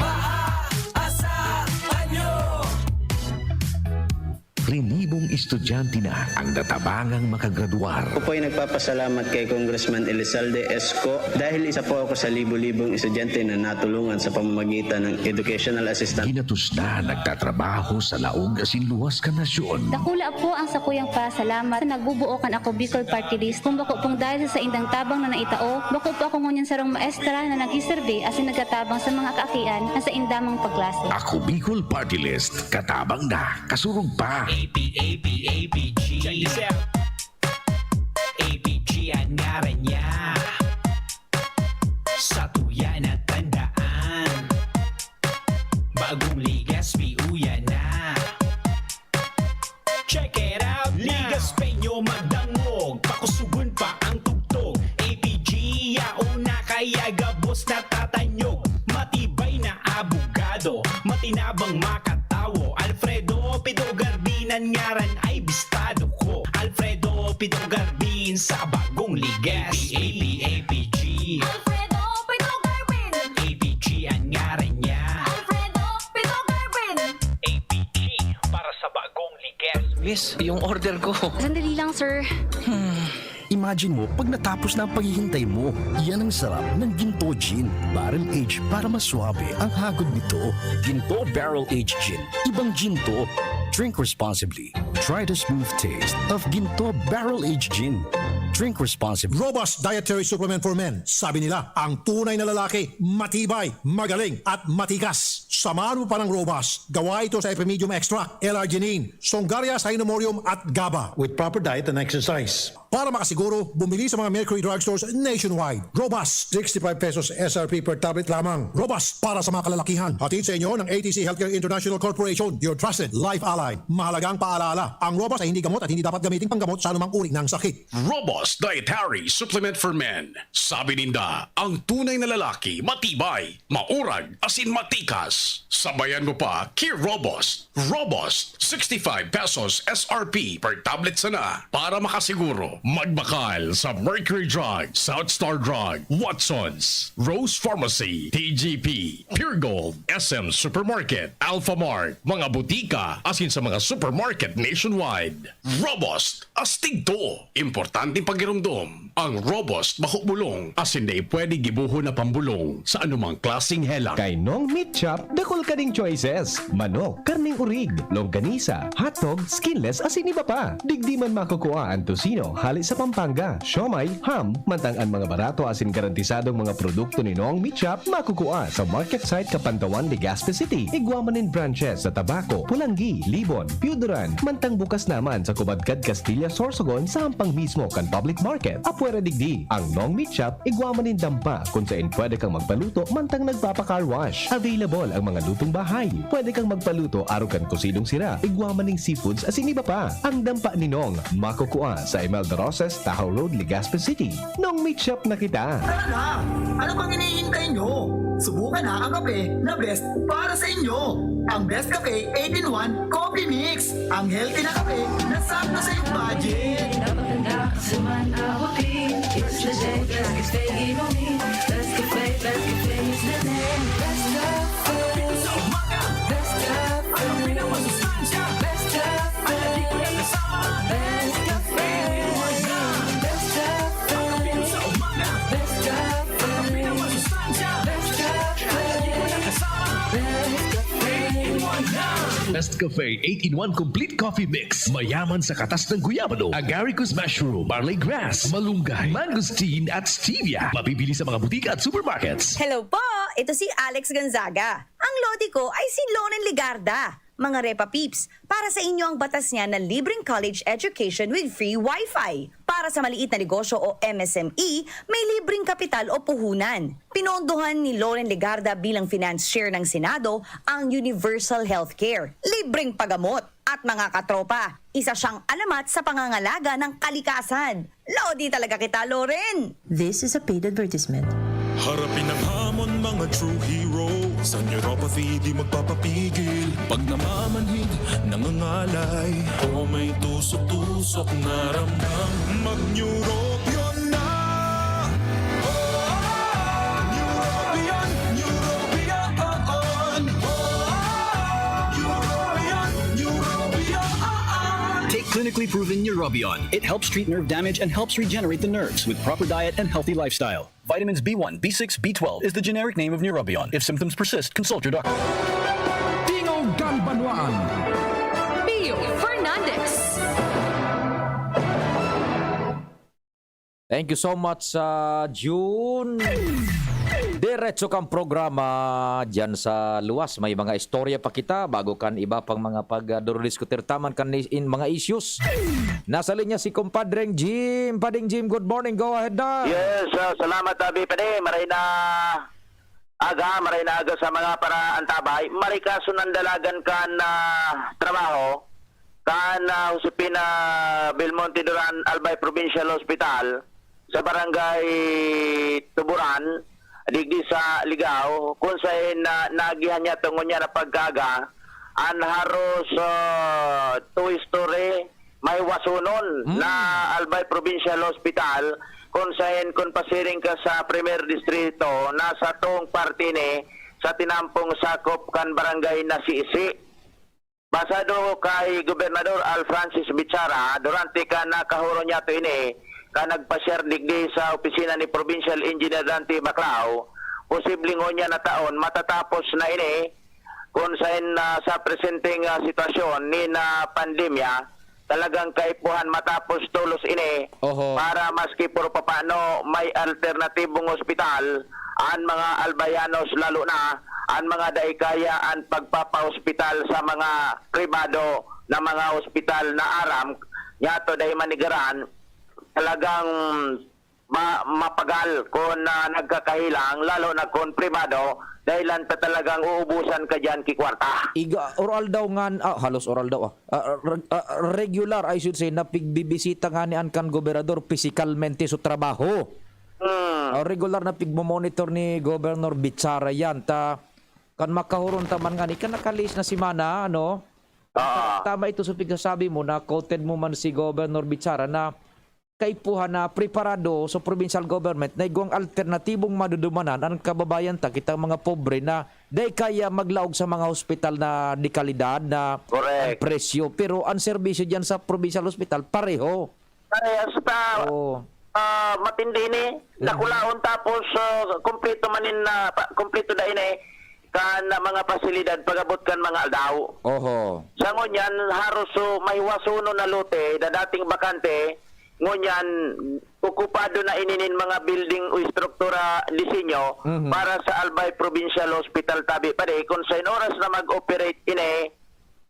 maaasahan nyo. Rinibong estudyante na ang natabangang makagradwar. Ako po ay nagpapasalamat kay Congressman Elizalde Esco dahil isa po ako sa libo-libong estudyante na natulungan sa pamamagitan ng educational assistance. Ginatos na nagtatrabaho sa laog asin luwas kan nasyon. Dakula po ang sakuyang pasalamat sa nagbubuo kan Ako Bicol Party List. Kung bako pong dahil sa saindang tabang na naitao, bako po ako ngunyan sarong maestra na nagsiserbi asin nagtatabang sa mga kaakian na sainda mang pagklase. Ako Bicol Party List, katabang na, kasurog pa. A P, A P, A P G. Check this out. A P G ang ngaran niya. Sa tuya na tandaan. Bagong Legazpi uya na. Check it out na. Legazpeño magdangog, pakusugon pa ang tugtog. A P G yaon na, kaya gabos natatanyog. Matibay na abogado, matinabang makatawo. Alfredo Pido Garbinan ngaran ay bistado ko. Alfredo Pido Garbin sa bagong Legazpi. A P, A P, A P G. Alfredo Pido Garbin. A P G ang ngaran niya. Alfredo Pido Garbin. A P G para sa bagong Legazpi. Miss, yung order ko. Sandali lang, sir. Imagine mo, pag natapos na ang paghihintay mo, yan ang sarap ng Ginto Gin. Barrel Age para mas suabe ang hagod nito. Ginto Barrel Age Gin. Ibang Ginto. Drink responsibly. Try the smooth taste of Ginto Barrel Age Gin. Drink responsibly. Robust Dietary Supplement for Men. Sabi nila, ang tunay na lalaki, matibay, magaling, at matikas. Samahan mo pa ng Robust. Gawa ito sa Epimedium Extract, L-arginine, Songaria Cynomorium, at GABA. With proper diet and exercise. Para makasiguro, bumili sa mga Mercury Drugstores nationwide. Robust, sixty-five pesos S R P per tablet lamang. Robust para sa mga kalalakihan. Hatid sa inyo ng A T C Healthcare International Corporation, your trusted life ally. Mahalagang paalala, ang Robust ay hindi gamot at hindi dapat gamitin panggamot sa anumang uri ng sakit. Robust Dietary Supplement for Men. Sabi ninda, ang tunay na lalaki, matibay, maurag, asin matikas. Sabayan mo pa, Kir Robust. Robust, sixty-five pesos S R P per tablet sana. Para makasiguro, magbakal sa Mercury Drug, South Star Drug, Watsons, Rose Pharmacy, T G P, Pure Gold, S M Supermarket, Alphamart, mga butika, asin sa mga supermarket nationwide. Robust, astig to. Importanteng pagiromdom. Ang Robust bako bulong, asin dai pwede gibohon na pambulong sa anumang klaseng helang. Kay Nong Meat Shop, dakul ka ning choices. Manok, karneng urig, longganisa, hotdog, skinless, asin iba pa. Digdi man makukua an tocino, hale sa Pampanga, siomai, ham, mantang an mga barato asin garantisadong mga produkto ni Nong Meat Shop makukua sa market site Kapantawan, Legazpi City. Igwa man nin branches sa Tabaco, Polangui, Libon, Pioduran, mantang bukas naman sa Kubadkad, Castilla, Sorsogon sa hampang mismo kan public market. Apwera digdi, ang Nong Meat Shop, igwa man nin dampa kun saen pwede kang magpaluto mantang nagpapa-car wash. Available ang mga lutong bahay. Pwede kang magpaluto arog kan kosidong sira, igwa man nin seafoods asin iba pa. Ang dampa ni Nong makukua sa Imelda Roses, Tahaw Road, Legazpi City. Nong Meat Shop na kita. Tara na! Ano pang hinihintay nyo? Subukan na ang kape na best para sa inyo. Ang Best Cafe eight-in-one Coffee Mix. Ang healthy na kape na sakto sa iyong budget. Napakaganda kasi man abutin. It's the day, best cafe inumin. Best cafe, best cafe is the name. Best cafe. Best cafe. Ang pinakamasustansya. Best cafe. Ang lagi ko nakasama. Best cafe. Best cafe. Ang pinakamasustansya. Best cafe. Best cafe eight-in-one Complete Coffee Mix. Mayaman sa katas ng guyabano, agaricus mushroom, barley grass, malunggay, mangosteen at stevia. Mabibili sa mga butika at supermarkets. Hello po! Ito si Alex Gonzaga. Ang lodi ko ay si Loren Legarda. Mga Repa Peeps, para sa inyo ang batas niya na libreng college education with free wifi. Para sa maliit na negosyo o M S M E, may libreng kapital o puhunan. Pinondohan ni Loren Legarda bilang finance chair ng Senado ang universal healthcare, libreng paggamot, at mga katropa, isa siyang alamat sa pangangalaga ng kalikasan. Lodi talaga kita, Loren! This is a paid advertisement. Harapin ang hamon, mga true hero. Sa neuropathy, di magpapapigil. Pag namamanhid, nangangalay. O may tusok-tusok na ramdam. Mag-Neurobion na! Oh, Neurobion, Neurobion, oh, oh. Neurobion, Neurobion, oh, oh. Take clinically proven Neurobion. It helps treat nerve damage and helps regenerate the nerves with proper diet and healthy lifestyle. Vitamins B one, B six, B twelve is the generic name of Neurobion. If symptoms persist, consult your doctor. Tingog kan Banwaan. Pio Fernandez. Thank you so much, ah, June. Diretso kang programa diyan sa luwas. May mga istorya pa kita bago kan iba pang mga pagdurudiskutir taman kan is-, in mga issues. Nasa linya si Kumpadreng Jim. Pading Jim, good morning. Go ahead na. Yes, ah, salamat, Abi. Padi, maray na aga, maray na aga sa mga paraantabay. Marikaso ng dalagan kan, ah, trabaho, kan, ah, Josefina Belmonte Duran Albay Provincial Hospital, sa Barangay Tuburan, digdi sa Ligao, kung saen na naagihan niya tungod niya na pagkaga, an haros, ah, two-story may wasonon Mm. na Albay Provincial Hospital, kung saen kung pasiring ka sa Primer Distrito, nasa tong parte ini sa tinampong sakop kan Barangay Nasisi. Basado kay Gobernador Al Francis Bichara, durante kan nakahuro niya to ini, kan nagpasyar digdi sa opisina ni Provincial Engineer Dante Baclao, posible ngunyan na taon matatapos na ini, kun saen, ah, sa presenteng, ah, sitwasyon ni na pandemya, talagang kaipuhan matapos tolos ini, Oho. para maski por papano may alternatibong ospital, an mga Albayanos, lalo na an mga dai kaya an pagpapaospital sa mga pribado na mga ospital na aram, nyato dai manigaran, talagang ma-, mapagal kun, ah, nagkakahelang, lalo na kun pribado, dahilan ta talagang uubusan ka diyan ki kwarta. Iga, oral daw ngan, ah, halos oral daw, ah. Ah, reg-, ah, regular, I should say, na pigbibisita ngani an kan gobernador pisikalmente sa trabaho. Hmm. Ah, regular na pigmo-monitor ni Governor Bichara yan. Ta, kan makahuron ta man ngani, kan nakalihis na semana, ano? Ah. Tama ito sa pigsasabi mo na quoted mo man si Governor Bichara na kaipuhan na preparado sa provincial government na igwang alternatibong madudumanan an kababayan ta, kitang mga pobre na dai kaya maglaog sa mga hospital na de kalidad na Correct. ang presyo, pero ang serbisyo diyan sa provincial hospital pareho. Parehas ta, Oo. ah, matindi ni, Mhm. dakulaon tapos, ah, kompleto man nin, ah, pa-, kompleto da ini kan mga pasilidad pag-abot kan mga aldaw. Oho. Sa ngunyan, haros, so, may wasonon na lote na dating bakante, ngunyan, okupado na ini nin mga building o estruktura disenyo Mhm. para sa Albay Provincial Hospital tabi pa di. Kung sa oras na mag-operate ini,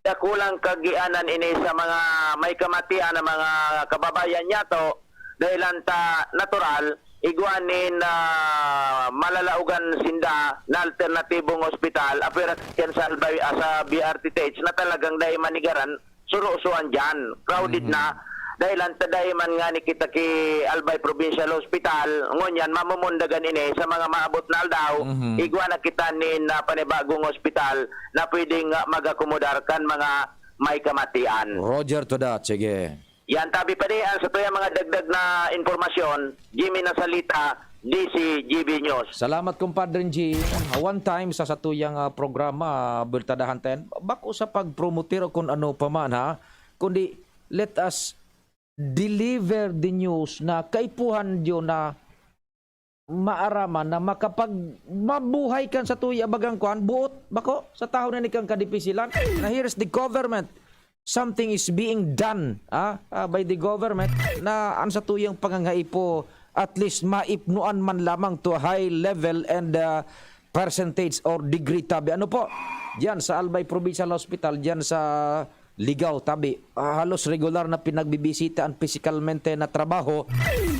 dakulang kagianan ini sa mga may kamatian na mga kababayan nyato, dahilan ta natural, igwa nin, ah, malalaogan sinda na alternatibong ospital, apwera yan sa Albay, ah, sa B R T H na talagang dai manigaran, surusuan diyan, crowded Mhm. na. Dahilan ta dai man ngani kita ki Albay Provincial Hospital, ngunyan mamumundagan ini sa mga maabot na aldaw, Mhm. igwa na kita nin, ah, panibagong ospital na pwedeng, ah, mag-akomodar kan mga may kamatian. Roger to that, sige. Yan, tabi pa di, ang sa tuyang mga dagdag na impormasyon, Jimmy Nasalita, D C G B News. Salamat, Compadre G. One time sa satuyang, ah, programa, Bultadahan ten, bako sa pagpromote o kung ano pa man, ha, kundi let us deliver the news na kaipuhan diyo na maaraman na makapag-, mabuhay kan satuya bagang kuan, buot, bako, sa tahaw na ni kang kadipisilan. Na here's the government. Something is being done, ah, ah, by the government na ang satuyang pangangaipo at least maipnuan man lamang to a high level and, ah, percentage or degree tabi. Ano po? Diyan sa Albay Provincial Hospital, diyan sa Ligao, tabi. Ah, halos regular na pinagbibisita ang pisikalmente na trabaho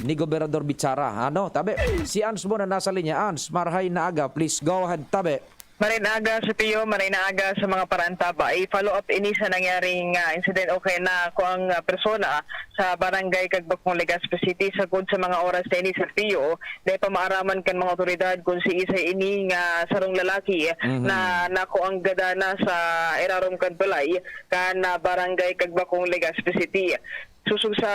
ni Gobernador Bichara. Ano, tabi? Si Ans muna nasa linya. Ans, marhay na aga. Please go ahead, tabi. Maray na aga, Sir Pio, maray na aga sa mga paraantabay. I-follow up ini sa nangyaring, ah, incident o kaya na kuang, ah, persona sa barangay Cagbacong, Legazpi City. Sagkod sa mga oras na ini, Sir Pio, dai pa maaraman kan mga otoridad kung si isay ini nga sarong lalaki Mhm. na nakuang gadana sa irarom kan balay kan, ah, barangay Cagbacong, Legazpi City. Sosog sa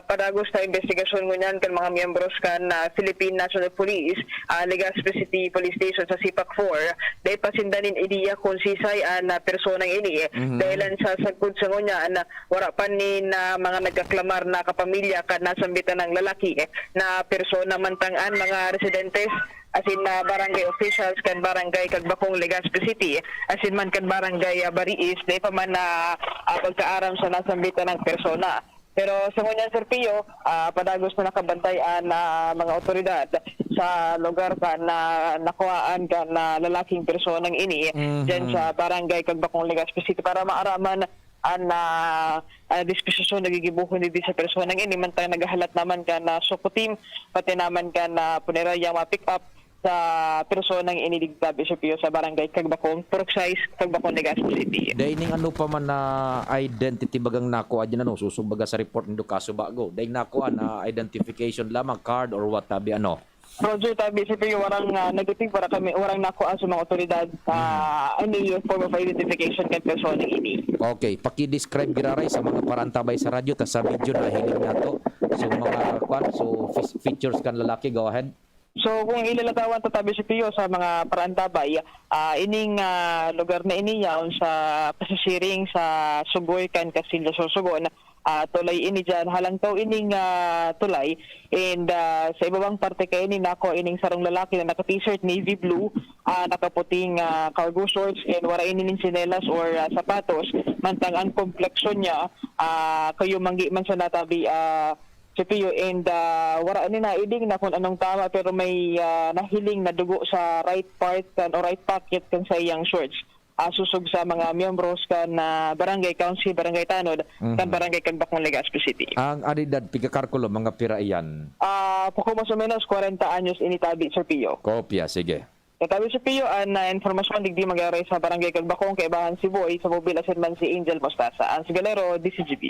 padagos na imbestigasyon ngunyan kan mga miyembros kan, ah, Philippine National Police, ah, Legazpi City Police Station sa CPAC four, dai pa sinda nin ideya kung sisay an, ah, personang ini. Mhm. Dahilan sa sagkod sa ngunyan, wara pa nin, ah, mga nagkaklamar na kapamilya kan nasambitan ng lalaki na persona, mantang an mga residentes asin, ah, barangay officials kan barangay Cagbacong, Legazpi City, asin man kan barangay, ah, Bariis, dai pa man na, ah, pagkaaram sa nasambitan ng persona. Pero sa ngunyan, Sir Pio, ah, padagos na nakabantay an, ah, mga otoridad sa lugar kan, ah, nakuhaan kan, ah, lalaking personang ini Mhm. dyan sa barangay Cagbacong, Legazpi City para maaraman an, ah, ah, disposisyon na gigibohon digdi sa personang ini, mantang naghahalat naman kan, ah, Soco team, pati naman kan, ah, punerarya ma-pick up sa personang ini digdi, Sir Pio, sa barangay Cagbacong, Purok sais, Cagbacong, Legazpi City. Dai ning ano pa man na identity bagang nakuha dyan, ano, susog baga sa report nindo kaso bago. Dai nakuha na identification lamang, card or what have you, ano? Roger, tabi, Sir Pio, warang, ah, negative, wara kami, warang nakuha sa mga otoridad, ah, Mhm. any form of identification kan personang ini. Okay, paki-describe giraray sa mga paraantabay sa radyo, ta sa video na hiling nato. So, mga, kwan, so, fis-, features kan lalaki, go ahead. So, kung ilalakawan ta tabi si Pio sa mga paraan tabay, ah, ining, ah, lugar na ini yaon sa pasisiring sa Sugoy kan Castillo, Sorsogon. Ah, tulay ini diyan, halangkaw ining, ah, tulay. And, ah, sa ibabang parte kaini, nako ining sarong lalaki na naka-t-shirt navy blue, ah, nakaputing, ah, cargo shorts, and wara ini nin tsinelas or, ah, sapatos, mantang ang kompleksyon niya, ah, kayo manggi man sa natabi, ah, C P U, and, ah, wara ni naiding na kung anong tama, pero may, ah, nahiling na dugo sa right part kan o right pocket kan sa iyang shorts. Ah, sosog sa mga miyembros kan, ah, barangay council, barangay tanod, kan Mhm. barangay Cagbacong, Legazpi City. Ang edad, pigakarkulo, mga pira iyan? Ah, poko mas o menos kwarenta anyos ini tabi, Sir Pio. Kopya, sige. Katabi, Sir Pio, an, ah, impormasyon digdi mag-aaray sa barangay Cagbacong, kaibahan si Boy, sa mobil asin man si Angel Mostaza. Ang Sigalero, D C G B.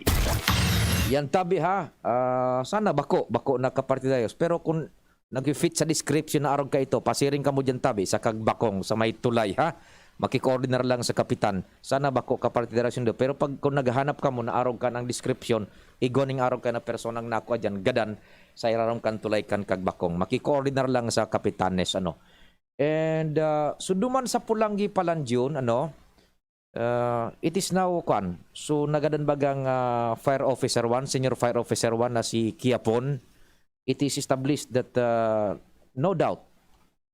Yan tabi ha. Ah, sana bako, bako na kapartidayos. Pero kung nag-fit sa description na arog ka ito, pasiring kamo diyan tabi sa Cagbacong, sa may tulay, ha? Makikoordinar lang sa kapitan. Sana bako kapartidayos nindo. Pero pag kung naghahanap kamo na arog ka ng description, igwa ning arog ka na personang nakua diyan, gadan, sa irarom kan tulay kan Cagbacong. Makikoordinar lang sa kapitanes, ano. And, ah, so duman sa Pulanggi, Palandion, ano, ah, it is now, kwan, so nagadan bagang, ah, fire officer one, senior fire officer one na si Kiapon. It is established that, ah, no doubt,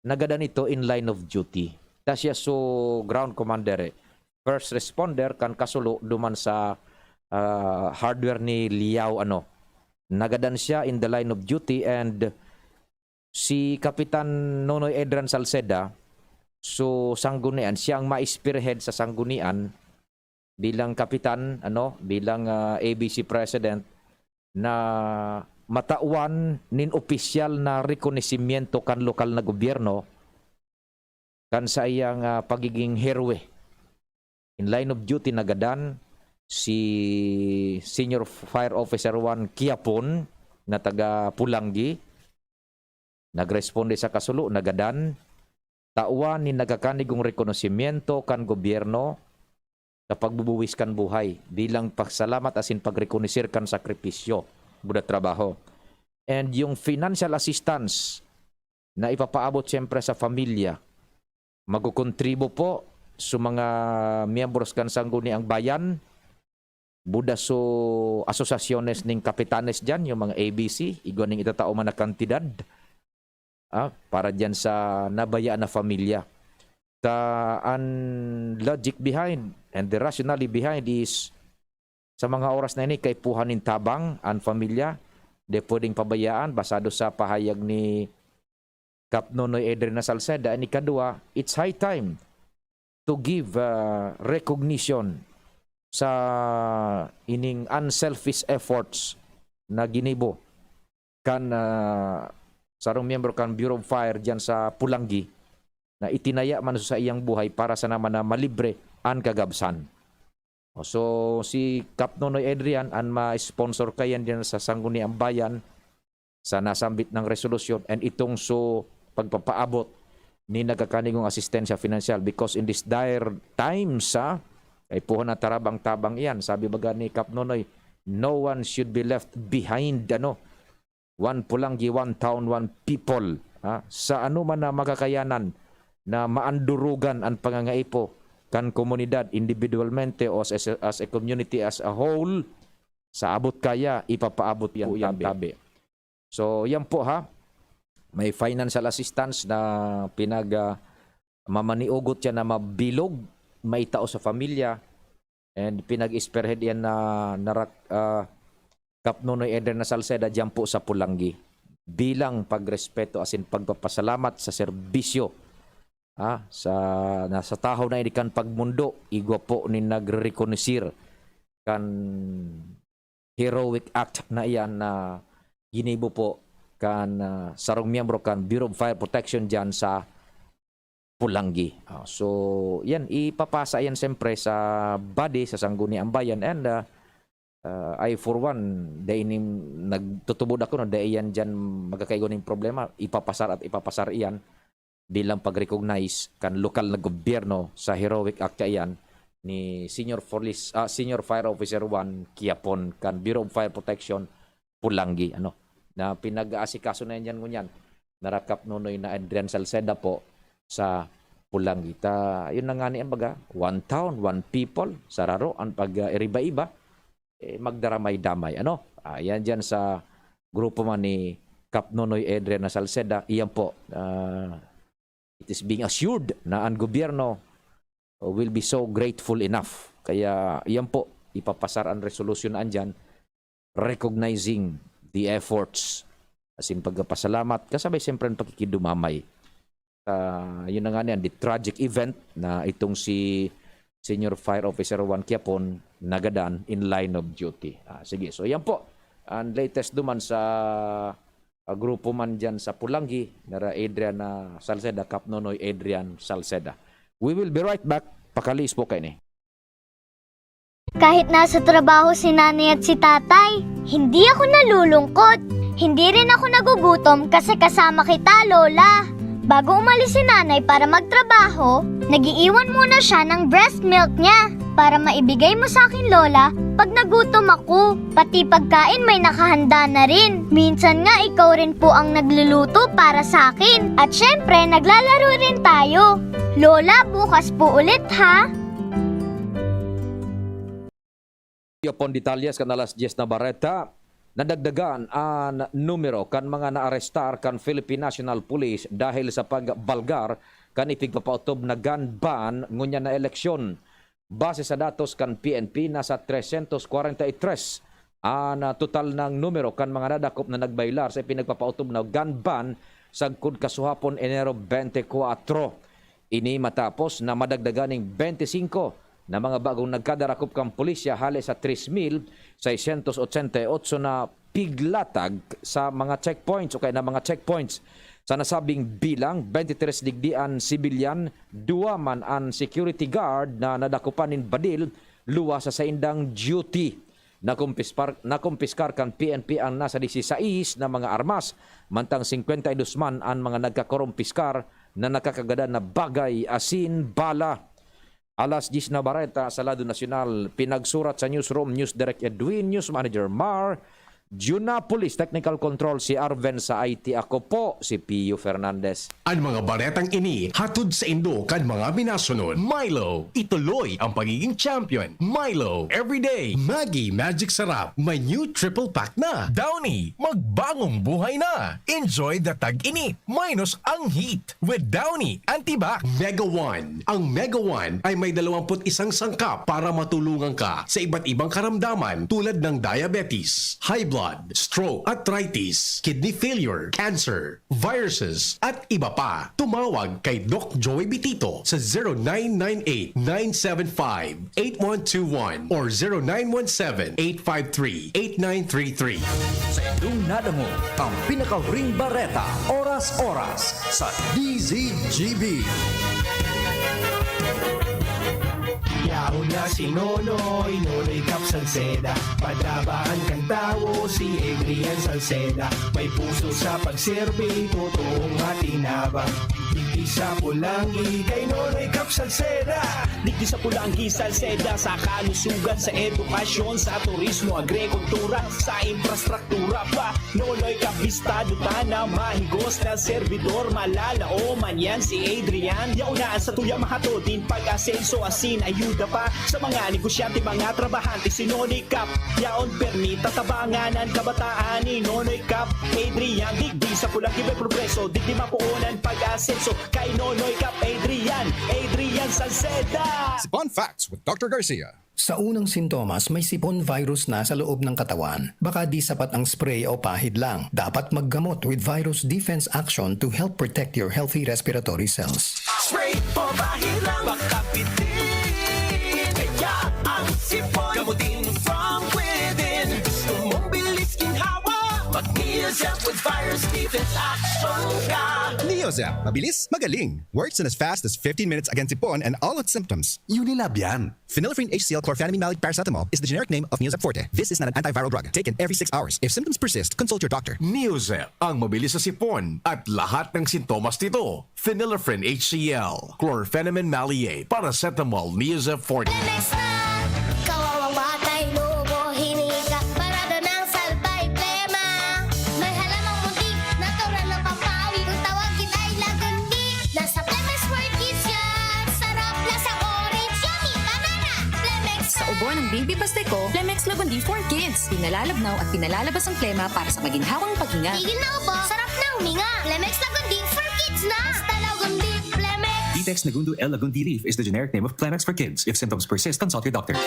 nagadan ito in line of duty. Ta siya so ground commander, eh. First responder kan kasulo duman sa, ah, hardware ni Liao, ano. Nagadan siya in the line of duty, and si Kapitan Nonoy Edran Salceda, so sanggunian, siya ang ma-spearhead sa sanggunian bilang kapitan, ano, bilang, ah, A B C president na matawan nin opisyal na rekonosimyento kan lokal na gobyerno kan saiyang, ah, pagiging heroe. In line of duty, nagadan si Senior Fire Officer one Kiapon na taga Pulanggi. Nagresponde sa kasulo, nagadan, tawan nin nagkakanigong rekonosimyento kan gobyerno sa pagbubuwis kan buhay bilang pasalamat asin pagrekonoser kan sakripisyo, buda trabaho. And yung financial assistance na ipapaabot siyempre sa pamilya, magkukontribo po sa mga miyembros kan Sangguniang Bayan, buda so asosasyones ning kapitanes diyan, yung mga A B C, igwa ning itatao man na kantidad, ah, para diyan sa nabayaan na pamilya. Ta, an logic behind and the rationale behind is, sa mga oras na ini, kaipuhan nin tabang an pamilya, di pwedeng pabayaan, basado sa pahayag ni Kap Nonoy Edren na Salceda. An ikadua, it's high time to give, ah, recognition sa ining unselfish efforts na ginibo kan, ah, sarong miyembro kan Bureau of Fire diyan sa Pulanggi, na itinaya man sa iyang buhay para sana man na malibre an kagabsan. O, so, si Kap Nonoy Edren an ma-sponsor kayan diyan sa Sangguniang Bayan sa nasambit nang resolusyon, and itong so pagpapaabot ni nagkakanigong asistensya finansyal, because in this dire times, ah, kaipuhan na tarabang-tabang iyan. Sabi baga ni Kap Nonoy, "No one should be left behind," ano, "One Pulanggi, one town, one people," ha? Sa ano man na makakayanan na maandurugan an pangangaipo kan komunidad individualmente o as, as, as a community as a whole, sa abot kaya, ipapaabot po yan tabi. So, yan po ha. May financial assistance na pinag, ah, mamaniugot yan na mabilog, maitao sa pamilya, and pinag-spearhead yan na, na rak-, ah, Kap Nonoy Edren na Salceda diyan po sa Pulanggi, bilang pagrespeto asin pagpapasalamat sa serbisyo, ah, sa, na sa tahaw na ini kan pagmundo, igwa po nin nagrerekonosir kan heroic act na iyan na ginibo po kan, ah, sarong miyembro kan Bureau of Fire Protection diyan sa Pulanggi. Ah, so, yan, ipapasa yan siyempre sa body, sa Sangguniang Bayan, and, ah, ah, I for one, dai nin, nagtutubod ako na dai yan diyan magkakaigo nin problema, ipapasar at ipapasar iyan bilang pag-recognize kan lokal na gobyerno sa heroic act iyan ni Senior Police, ah, Senior Fire Officer one Kiapon kan Bureau of Fire Protection, Pulanggi, ano, na pinag-aasikaso na yan diyan ngunyan. nara Kap Nonoy na Adrian Salceda po sa Pulangi. Ta, yun na nga ni, baga, one town, one people, sararo ang pag, ah, iriba-iba, eh, magdaramay-damay. Ano? Ah, yan dyan sa grupo man ni Kap Nonoy Adrian na Salceda, iyan po, ah, it is being assured na ang gobyerno will be so grateful enough. Kaya iyan po, ipapasar ang resolusyon na andyan, recognizing the efforts. As in, pagpasalamat, kasabay siyempre ang pakikidumamay. Ah, yun na nga niyan, the tragic event na itong si Senior Fire Officer Juan Quiapon nagadan in line of duty. Ah, sige, so yan po. Ang latest duman sa, ah, grupo man dyan sa Pulangi, nara Adrian, ah, Salceda, Kap Nonoy Adrian Salceda. We will be right back. Pakaliis po kayo ni. Kahit nasa trabaho si nanay at si tatay, hindi ako nalulungkot. Hindi rin ako nagugutom kasi kasama kita, Lola. Bago umalis si nanay para magtrabaho, nag-iiwan muna siya ng breast milk niya para maibigay mo sa akin, Lola, pag nagutom ako. Pati pagkain may nakahanda na rin. Minsan nga ikaw rin po ang nagluluto para sa akin. At syempre, naglalaro rin tayo. Lola, bukas po ulit, ha? Iyo pon detalyes kan alas dyes na bareta. Nadagdagan an numero kan mga naarestar kan Philippine National Police dahil sa pagbalgar kan ipigpapautob na gun ban ngunyan na eleksyon. Base sa datos kan P N P, nasa trescientos cuarenta y tres an, ah, total na numero kan mga nadakop na nagbaylar sa ipinagpapautob na gun ban sagkod kasuhapon, Enero twenty-four. Ini matapos na madagdagan ning twenty-five na mga bagong nagkadarakop kan pulisya hale sa tres mil seiscientos ochenta y ocho na piglatag sa mga checkpoints o kaya na mga checkpoints. Sa nasabing bilang, twenty-tres digdi an sibilyan, duwa man an security guard na nadakupan nin badil luwas sa saindang duty. Nakumpispar-, nakumpiskar kan P N P ang nasa disisais na mga armas, mantang singkwenta y dos man an mga nagkakorumpiskar na nakakagadan na bagay asin bala. Alas dyes na bareta sa lado nasyonal, pinagsurat sa newsroom, News Direct Edwin, News Manager Mar, Junapolis Technical Control si Arven, sa I T ako po si Pio Fernandez. An mga baretang ini hatod saindo kan mga minasunod. Milo, ituloy ang pagiging champion. Milo, everyday. Maggi Magic Sarap, may new triple pack na. Downy, magbagong buhay na. Enjoy the tag-init minus ang heat with Downy Antibac. Mega One. Ang Mega One ay may dalawampu't isang sangkap para matulungan ka sa iba't ibang karamdaman tulad ng diabetes, high blood, stroke, arthritis, kidney failure, cancer, viruses, at iba pa. Tumawag kay Doc Joey Bitito sa zero nine nine eight, nine seven five, eight one two one or zero nine one seven, eight five three, eight nine three three. Sa indong nadangog ang pinakahuring bareta, oras-oras sa D Z G B. Yaon na si Nonoy, Nonoy Cap Salceda. Padabaan kan tawo si Adrian Salceda. May puso sa pagserbi, totoong matinabang. Digdi sa Pulangi, kay Nonoy Cap Salceda. Digdi sa Pulangi, Salceda, sa kalusugan, sa edukasyon, sa turismo, agrikultura, sa infrastruktura pa. Nonoy Cap, bistado ta na mahigos na serbidor, malalaoman yan si Adrian. Yaon na an satuya mahatod nin pag-asenso asin ayuda pa sa mga negosyante, mga trabahante, si Nonoy Cap. Yaon permi tatabangan an kabataan ni Nonoy Cap Adrian. Digdi sa Pulangi may progreso, digdi mapoon an pag-asenso kay Nonoy Cap Adrian, Adrian Salceda. Sipon Facts with Doctor Garcia. Sa unang sintomas, may sipon virus na sa loob ng katawan. Baka di sapat ang spray o pahid lang. Dapat maggamot with Virus Defense Action to help protect your healthy respiratory cells. Spray o pahid lang, makapitin. Kaya ang sipon, gamutin from within. Gusto mong bilis ginhawa? Mag-Neozep with Virus Defense Action ka. Neozep, mabilis, magaling. Works in as fast as fifteen minutes against sipon and all its symptoms. Unilab yan. Phenylephrine H C L chlorphenamine maleate paracetamol is the generic name of Neozep Forte. This is not an antiviral drug. Take it every six hours. If symptoms persist, consult your doctor. Neozep, ang mabilis sa sipon at lahat ng sintomas nito. Phenylephrine H C L, chlorphenamine maleate, paracetamol, Neozep Forte. Ikaw ang batay, lobo, hinika, parado ng salbay, plema. May halamang muntik, natural na pampawi. Kung Baby Pasteco, Flemex Lagundi for Kids. Pinalalabnaw at pinalalabas ang plema para sa maginhawang paghinga. Tigil na ubo, sarap na huminga. Flemex Lagundi for Kids na! Basta Lagundi, Flemex! Ditex Negundo L Lagundi Leaf is the generic name of Flemex for Kids. If symptoms persist, consult your doctor.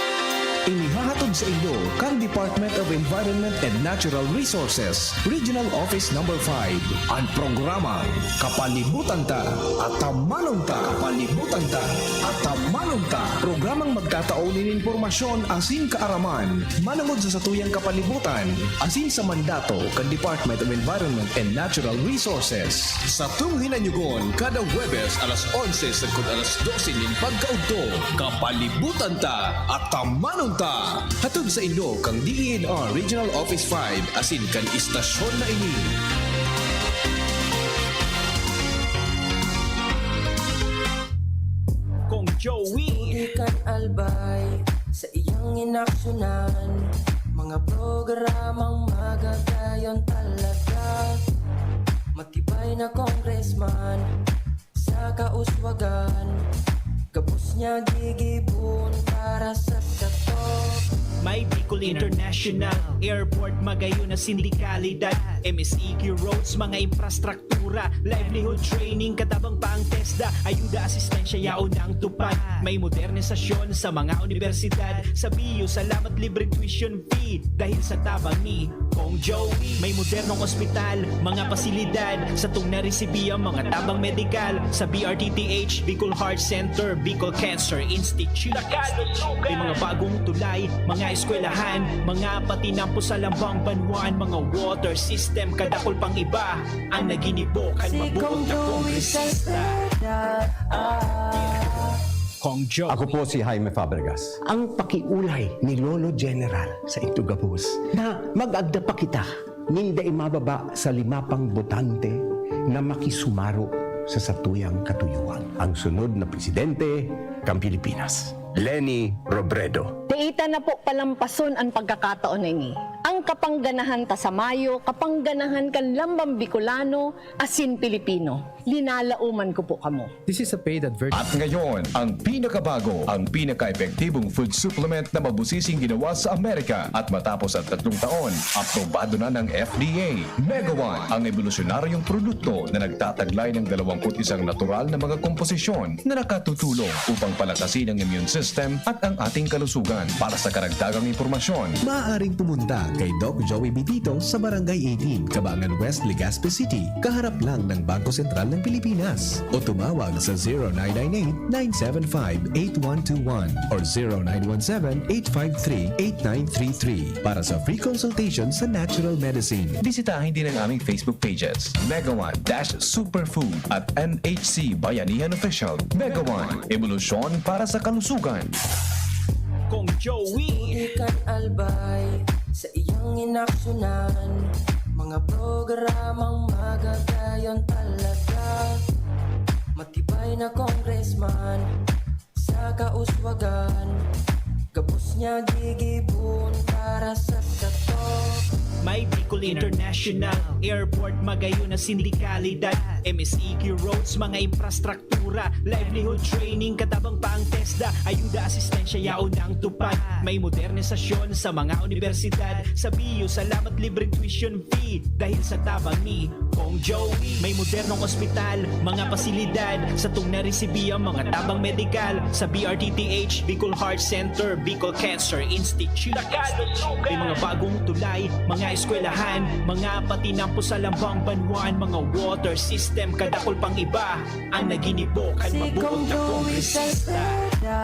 Inihahatod sa inyo kan Department of Environment and Natural Resources, Regional Office Number five, an programang Kapalibutan Ta, Atamanon Ta. Kapalibutan Ta, Atamanon Ta. Programang magtatao nin impormasyon asin kaaraman manongod sa satuyang kapalibutan asin sa mandato kan Department of Environment and Natural Resources. Satong hinanyugon kada Huwebes alas onse sagkod alas dose nin pagkaudto. Kapalibutan Ta, Atamanon Ta. Hatod sa inyo kan D E N R Regional Office five asin kan istasyon na ini. Kong Joey. Di kan albay sa iyang inaksyonan. Mga programang magagayon talaga. Matibay na congressman sa kauswagan. Gabos niya gigibon para sa sato. May Bicol International Airport, magayon na sindikalidad, M S E Q roads, mga infrastruktura, livelihood training, katabang pa ang TESDA, ayuda, asistensya, yaon ang tupad. May modernisasyon sa mga unibersidad, sa B U, salamat libreng tuition fee, dahil sa tabang ni Kong Joey. May modernong ospital, mga pasilidad, satong naresibi ang mga tabang medikal, sa B R T T H, Bicol Heart Center, Bicol Cancer Institute. May mga bagong tulay, mga eskwelahan, mga patinampo sa lambang banwaan, mga water system, kadakol pang iba ang naginibo kan Si mabuot Kong na Joey kongresista. Salceda, ah. Kong Joey. Ako po si Jaime Fabregas. Ang pakiulay ni Lolo General sa Itugabos na mag-agda pa kita nin dai mababa sa lima pang botante na makisumaro sa satuyang katuyuan. Ang sunod na presidente kan Pilipinas, Leni Robredo. Dai ta na po palampason an pagkakataon na ini. Ang kapangganahan ta sa mayo, kapangganahan kan lambang Bicolano asin Pilipino. Linalaoman ko po kamo. This is a paid advert. At ngayon, ang pinakabago, ang pinaka-epektibong food supplement na mabusising ginawa sa Amerika. At matapos ang tatlong taon, aprobado na ng F D A. Megawan, ang ebolusyonaryong produkto na nagtataglay ng dalawang put isang natural na mga komposisyon na nakatutulong upang palakasin ang immune system at ang ating kalusugan. Para sa karagdagang impormasyon, maaaring pumunta kay Doc Joey Bitito sa Barangay eighteen, Kabangan West, Legazpi City, kaharap lang ng Bangko Sentral ng Pilipinas. O tumawag sa zero nine nine eight, nine seven five, eight one two one or zero nine one seven, eight five three, eight nine three three para sa free consultation sa natural medicine. Bisitahin din ang aming Facebook pages, Megawan dash Superfood at N H C Bayanihan Official. Megawan, ebolusyon para sa kalusugan. Kong Joey. Di kan albay sa iyang inaksyonan. Mga programang magagayon talaga. Matibay na congressman sa kauswagan. Gabos niya gigibon para sa sato. May Bicol International Airport, magayon na sindikalidad, M S E Q roads, mga infrastruktura, livelihood training, katabang pa ang TESDA, ayuda, asistensya, yaon ang tupad. May modernisasyon sa mga unibersidad, sa B U, salamat libreng tuition fee dahil sa tabang ni Kong Joey. May modernong ospital, mga pasilidad, satong naresibi ang mga tabang medikal sa B R T T H, Bicol Heart Center, Bicol Cancer Institute. May mga bagong tulay, mga eskwelahan, mga patinampo sa lambang banwaan, mga water system, kadakol pang iba ang naginibo kan Si mabuot Kong na Joey kongresista. Salceda,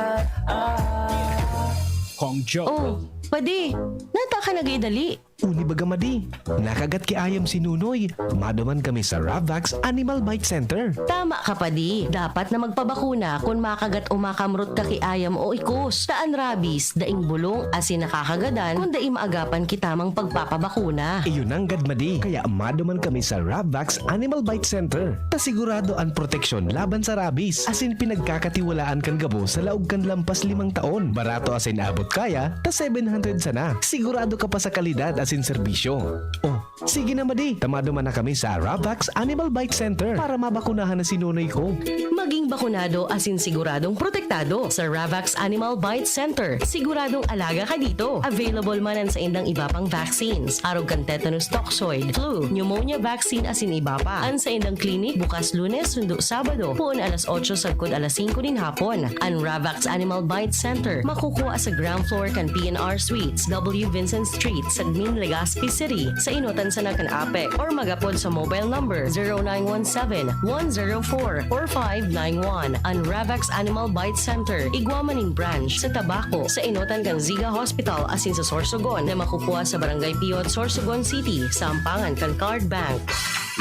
ah. Kong Joey. Oh, padi, nata ka nag-idali? Uni baga, madi, nakagat ki ayam si Nunoy. Maduman kami sa Ravax Animal Bite Center. Tama ka, padi. Dapat na magpabakuna kun makagat o makamrot ka ki ayam o ikos. Ta an rabies, daing bulong asin nakakagadan kun dai maagapan ki tamang pagpapabakuna. Iyo nanggad, madi. Kaya maduman kami sa Ravax Animal Bite Center. Ta sigurado an proteksyon laban sa rabies, asin pinagkakatiwalaan kan gabos sa laog kan lampas limang taon. Barato asin abot kaya, ta seven hundred sana. Sigurado ka pa sa kalidad asin asin serbisyo. Oh, sige na, madi. Tamaduman na kami sa Ravax Animal Bite Center para mabakunahan na si nonoy ko. Maging bakunado asin siguradong protektado sa Ravax Animal Bite Center. Siguradong alaga ka dito. Available man an saindang iba pang vaccines, arog kan tetanus toxoid, flu, pneumonia vaccine asin iba pa. An saindang klinik bukas Lunes sundo Sabado, poon alas otso sagkod alas singko nin hapon. An Ravax Animal Bite Center makukua sa ground floor kan P N R Suites, W Vincent Street, Sagmin, Legazpi City, sa enotan sana kan APEC, or magapod sa mobile number zero nine one seven, one zero four, four five nine one. An Ravax Animal Bite Center, igwa man nin branch sa Tabaco, sa enotan kan Ziga Hospital asin sa Sorsogon, na makukua sa Barangay Piot, Sorsogon City, sampangan kan Card Bank.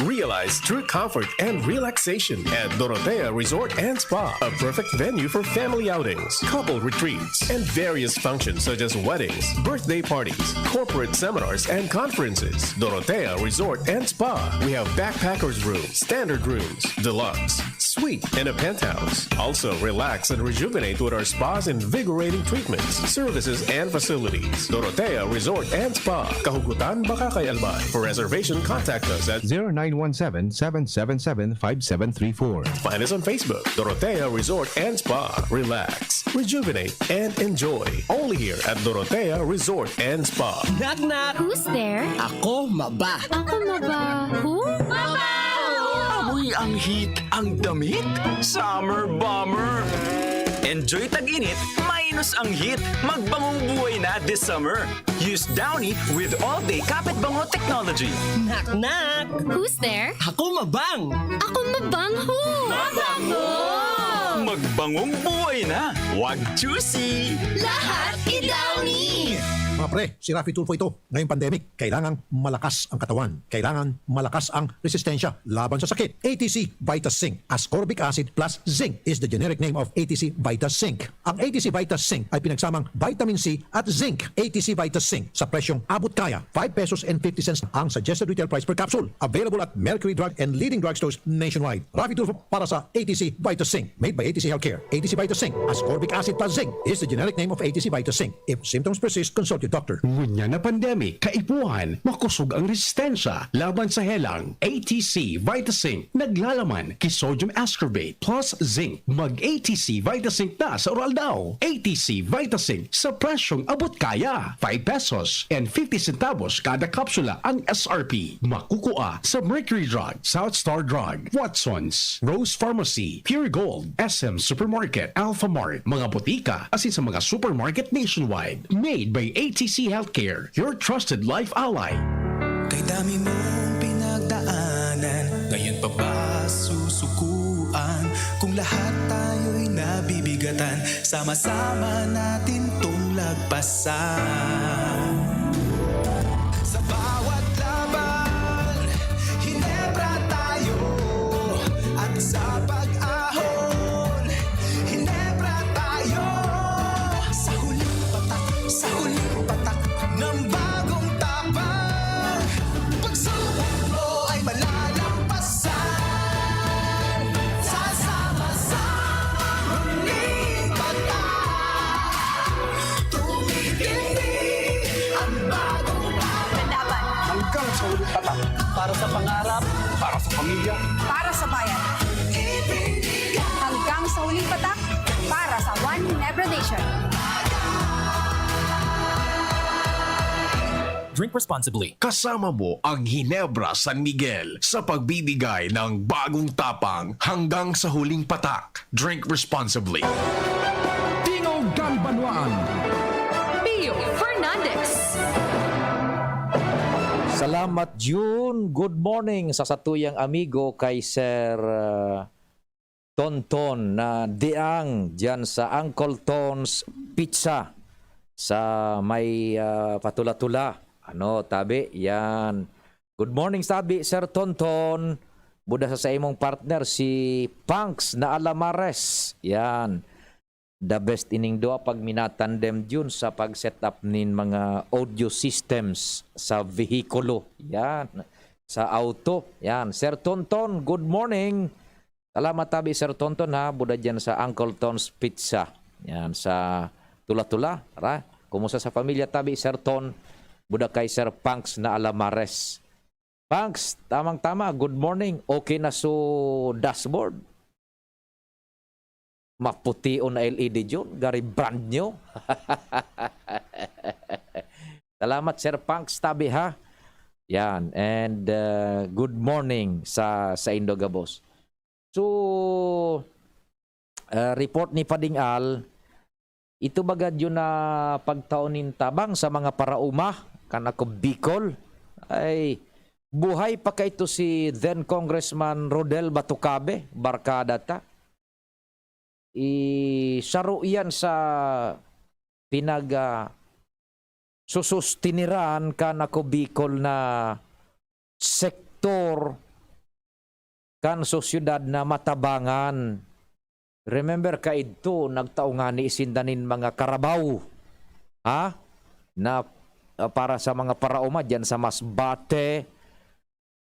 Realize true comfort and relaxation at Dorotea Resort and Spa, a perfect venue for family outings, couple retreats, and various functions such as weddings, birthday parties, corporate seminars, and conferences. Dorotea Resort and Spa. We have backpackers room, standard rooms, deluxe, suite, and a penthouse. Also, relax and rejuvenate with our spa's invigorating treatments, services, and facilities. Dorotea Resort and Spa, Kahugutan, Bacacay, Albay. For reservation, contact us at zero nine one seven, seven seven seven, five seven three four. Find us on Facebook, Dorotea Resort and Spa. Relax, rejuvenate, and enjoy. Only here at Dorotea Resort and Spa. Knock knock! Who's there? Ako maba. Ako maba. Who? Amoy ang heat, ang damit, summer bomber. Enjoy tag-init, minus ang heat. Magbangong buhay na this summer. Use Downy with all-day kapit bango technology. Knock knock! Who's there? Ako mabang! Ako mabang who? Mabango! Magbangong buhay na! Wag choosy! Lahat i-Downy! Mga pre, si Raffy Tulfo ito. Ngayong pandemic, kailangang malakas ang katawan. Kailangan malakas ang resistensya laban sa sakit. A T C Vita Zinc. Ascorbic acid plus zinc is the generic name of A T C Vita Zinc. Ang A T C Vita Zinc ay pinagsamang vitamin C at zinc. A T C Vita Zinc sa presyong abot kaya, five pesos and fifty cents ang suggested retail price per capsule. Available at Mercury Drug and leading drugstores nationwide. Raffy Tulfo para sa A T C Vita Zinc. Made by A T C Healthcare. A T C Vita Zinc. Ascorbic acid plus zinc is the generic name of A T C Vita Zinc. If symptoms persist, consult your doctor. Ngunyan na pandemic, kaipuhan, makusog ang resistensya laban sa helang. A T C Vitazinc, naglalaman ki sodium ascorbate plus zinc. Mag A T C Vitazinc na sa Uraldaw. A T C Vitazinc sa presyong abot kaya. Five pesos and fifty centavos kada kapsula ang S R P. Makukua sa Mercury Drug, South Star Drug, Watson's, Rose Pharmacy, Pure Gold, S M Supermarket, Alphamart, mga botika, asin sa mga supermarket nationwide. Made by A T C Healthcare, your trusted life ally. Kay dami mong pinagdaanan, ngayon pa ba susukuan? Kung lahat tayo'y nabibigatan, sama-sama natin 'tong lagpasan. Sa bawat laban, Hinebra tayo. At sa pag-ahon, Hinebra tayo. Sa huling patak, sa huling patak ng bagong tapang, pagsubok mo ay malalampasan. Sa sama-samang huling patak, tumitindi ang bagong tapang. Hanggang sa huling patak. Para sa pangarap. Para sa pamilya. Para sa bayan. Hanggang sa huling patak, para sa One Ginebra Nation. Drink responsibly. Kasama mo ang Ginebra San Miguel sa pagbibigay ng bagong tapang hanggang sa huling patak. Drink responsibly. Tingog kan Banwaan. Pio Fernandez. Salamat, June. Good morning sa satuyang amigo kay Sir, ah, Tonton na diang diyan sa Uncle Ton's Pizza sa may, ah, Patula-Tula. Ano, tabi? Yan. Good morning, tabi, Sir Tonton. Buda sa, sa imong partner, si Punks na Alamares. Yan. The best ining duwa pag minatandem, Jun, sa pag-set up nin mga audio systems sa vehikulo. Yan. Sa auto. Yan. Sir Tonton, good morning. Salamat, tabi, Sir Tonton, ha. Buda dyan sa Uncle Ton's Pizza. Yan, sa Tula-Tula. Tara. Kumusta sa pamilya, tabi, Sir Ton? Buda kay Sir Punks na Alamares. Punks, tamang-tama. Good morning. Okay na so dashboard? Maputi na L E D dyan. Gari brand new. Salamat, Sir Punks, tabi ha. Yan. And uh, good morning sa sa Indo gabos. So, ah, report ni Pading Al, ito baga yun na pagtao nin tabang sa mga paraoma, kan ako Bicol. Ay, buhay pa kaito si then Congressman Rodel Batucabe, barkada ta. I, saro yan sa pinag, ah, susustiniran kan ako Bicol na sektor kan sosyedad na matabangan. Remember, kaidto, nagtao ngani sinda nin mga karabaw, ha? Na, ah, para sa mga paraoma diyan sa Masbate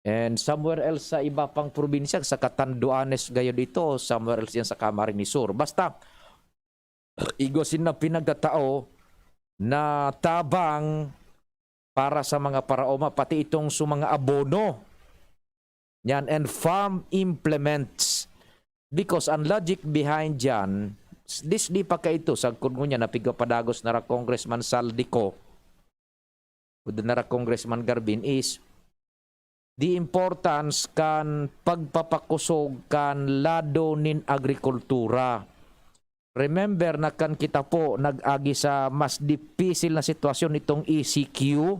and somewhere else sa iba pang probinsya, sa Catanduanes gayod ito, somewhere else yan sa Camarines Sur. Basta, igwa sinda pinagtatao na tabang para sa mga paraoma, pati itong sa mga abono. Yan, and farm implements. Because ang logic behind dyan, s-, dis di pa kaito, sagkod ngunyan, na pigpapadagos na ra Congressman Saldico, o na ra Congressman Garbin, is the importance kan pagpapakosog kan lado nin agrikultura. Remember na kan kita po nag-agi sa mas dipisil na sitwasyon nitong E C Q,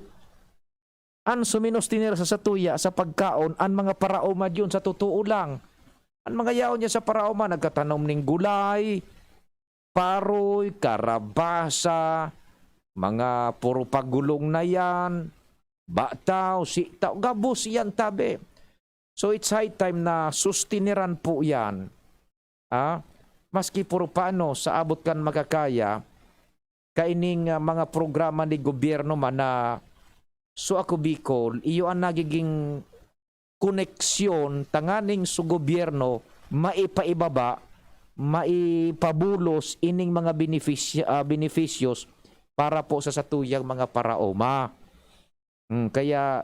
an suminustener sa satuya sa pagkaon, an mga paraoma diyon sa totoo lang. An mga yaon niya sa paraoma, nagkatanom ning gulay, paroy, karabasa, mga puro pagulong na yan, bataw, sitaw, gabos yan, tabi. So, it's high time na sustineran po yan. Ah, maski puro paano, sa abot kan makakaya, kaining, ah, mga programa ni gobyerno man na so ako Bicol, iyo ang nagiging koneksyon tanganing so gobyerno maipaibaba, maipabulos ining mga benefisya-, ah, benefisyos para po sa satuyang mga paraoma. Hmm, kaya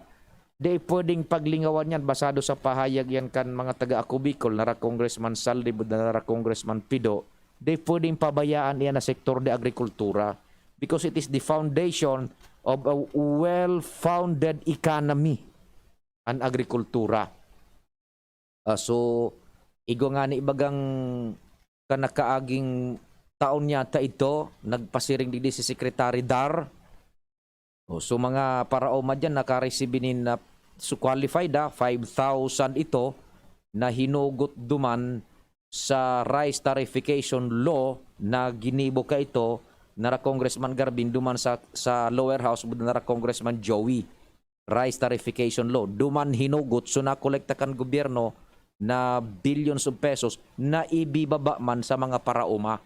di pwedeng paglingawan yan basado sa pahayag yan kan mga taga Ako Bicol, nara Congressman Saldi, nara Congressman Pido. Di pwedeng pabayaan iyan na sektor de agrikultura because it is the foundation of a well-founded economy, an agrikultura. Ah, so, igwa ngani bagang kanakaaging taon yata ito, nagpasiring digdi si Secretary Dar. O, so, mga paraoma diyan, nakaresibi nin, ah, so, qualified, ah, five thousand ito na hinugot duman sa rice tariffication law na ginibo kaito nara Congressman Garbin duman sa, sa lower house, nara Congressman Joey. Rice tariffication law. Duman hinugot, so nakolekta kan gobyerno na billions of pesos na ibibaba man sa mga paraoma.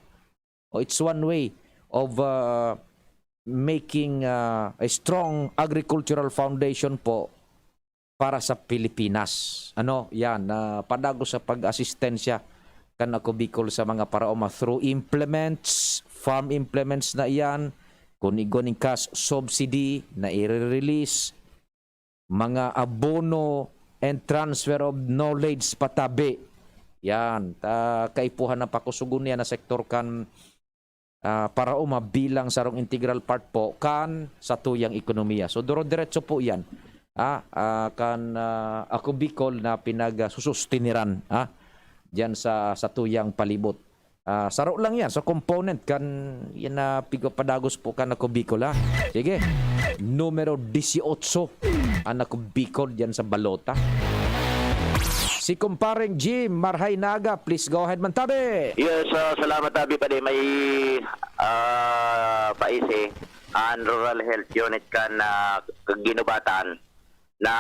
O, it's one way of, uh, making, uh, a strong agricultural foundation po para sa Pilipinas. Ano, yan, ah, padagos sa pag-asistensya kan Ako Bicol sa mga paraoma through implements, farm implements na iyan, kun igwa ning cash subsidy na i-release, mga abono and transfer of knowledge patabi. Yan, ta kaipuhan na pakusugon niya na sektor kan, ah, paraoma bilang sarong integral part po kan satuyang ekonomiya. So, duro-diretso po yan, ah, ah, kan, ah, Ako Bicol na pinagsusustiniran, ah, diyan sa satuyang palibot. Ah, saro lang yan sa component kan yan na pigpapadagos po kan Ako Bicol, ha? Sige. Numero dieciocho, an Ako Bicol diyan sa balota. Si Kumpareng Jim, marhay na aga, please go ahead man, tabi. Yes, ah, salamat, tabi, padi. May, ah, paisi, an Rural Health Unit kan, ah, Guinobatan na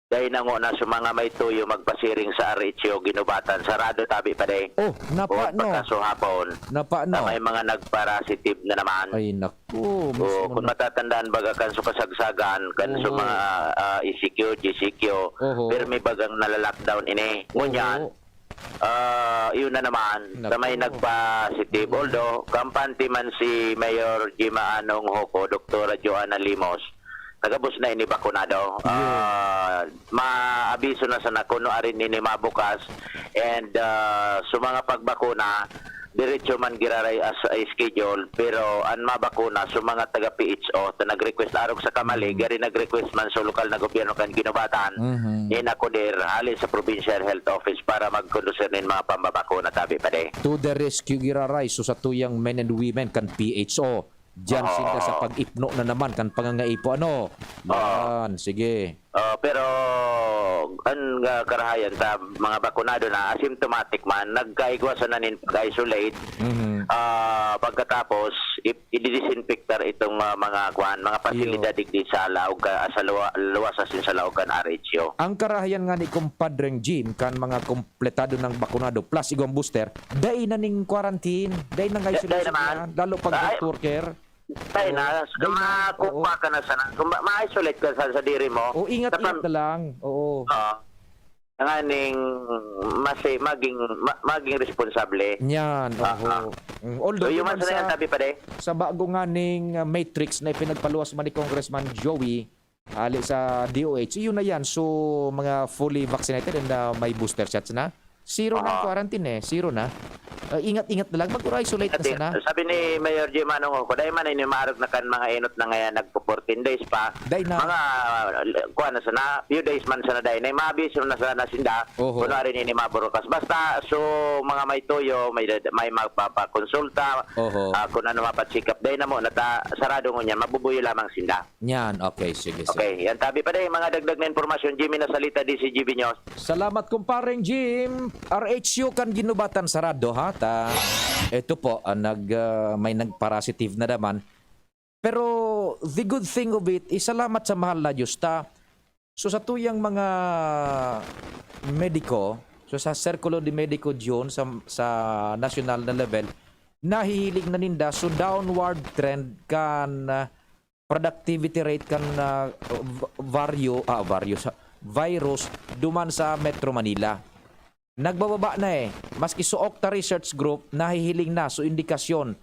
dai na ngona sa mga may tuyo magpasiring sa R H U Guinobatan. Sarado, tabi, padi. Oh, napa, O, no? Pagkasuhapon, Napa, no? na may mga nagparasitive na naman. Ay, naku, Oo, mismo kung na. matatandaan, baga kan sa kasagsagan, kan sa Oo. mga, ah, E C Q, G C Q, Oho. pirmi bagang nalalockdown ini. Ngunyan, Oo. Ah, yun na naman, sa may Naku. nagpa-positive. Although, kampante man si Mayor Jima Anong Hoco, Doktora Joanna Limos, nagabos na ini bakunado. Yeah. Ah, maabiso na sana kuno arin ini mabukas. And, ah, sa mga pagbakuna, diretso man giraray as a schedule, pero an mabakuna sa mga taga P H O ta nag-request arog sa kamali, Mm. gari nag-request man sa lokal na gobyerno kan Guinobatan, Mhm. inakudir hali sa Provincial Health Office para magkondusir nin mga pambabakuna, tabi pa di. To the rescue giraray, so satuyang men and women kan P H O. Diyan Oo, sinda sa oo. pag-ipno na naman kan pangangaipo, ano? Oo. Yan, sige. Oh, pero an, ah, karahayan sa mga bakunado na asymptomatic man, nagkaigwa sana nin pag-isolate. Mhm. Ah, pagkatapos, i-, i-disinfectar itong, ah, mga kuan, mga pasilidad Iyo. digdi sa laog ka, sa luwa-, luwas asin sa laog kan R H U. Ang karahayan nga ni Kumpadreng Jim, kan mga kompletado ng bakunado plus igwang booster, dai na ning quarantine, dai na nga Da-, dai isolation naman. na, lalo pag Ay, health worker. Dai na, Oo, dai na, makukuha oo. ka na sana. Kung ma-, ma-isolate ka sa, sa diri mo, O, ingat-ingat sa pam- na lang. Oo. Oo. Nganing masi-, maging, ma-, maging responsable. Yan, Ah, oho. ah. Mm, although So, yung duman man sana sa, yan, tabi pa di? sa bago nga ning, ah, matrix na ipinagpaluwas man ni Congressman Joey, hali sa D O H, yun na yan. So, mga fully vaccinated and, ah, may booster shots na. Zero na ang Aha. quarantine eh. Zero na. Ah, ingat-ingat na lang. Mag-isolate na Ingat, sana. Sabi ni Mayor Jim Anong Hoco, dahil man ini maarog na kan mga enot na ngayon, nagpo fourteen days pa. Dahil na. Mga, ah, kuha na sana, few days man sana dahil na, maabiso na sana sinda, Oho. kunwari nini maburukas. Basta, so, mga may tuyo, may, may magpapakonsulta, Oho. ah, kung ano mapacheck up, dahil na mo, nata-, sarado ngunyan, mabubuyo lamang sinda. Yan, okay, sige, sige. Okay, yan tabi pa dahil mga dagdag na impormasyon, Jimmy Nasalita, D C G B News. Salamat, kumpareng Jim. R H U kan Guinobatan sarado, ha? Ta, ito po, ah, nag, ah, may nagparasitive na naman. Pero the good thing of it is salamat sa mahal na Diyos ta. So, sa tuyang mga mediko, so, sa Sirkulo de Medico June sa, sa nasyonal na level, nahihiling na ninda, so, downward trend kan, ah, productivity rate kan, ah, v-, varyo-, ah, varyo sa, virus duman sa Metro Manila. Nagbababa na eh. Maski sa Octa Research Group, nahihiling na. So, indikasyon,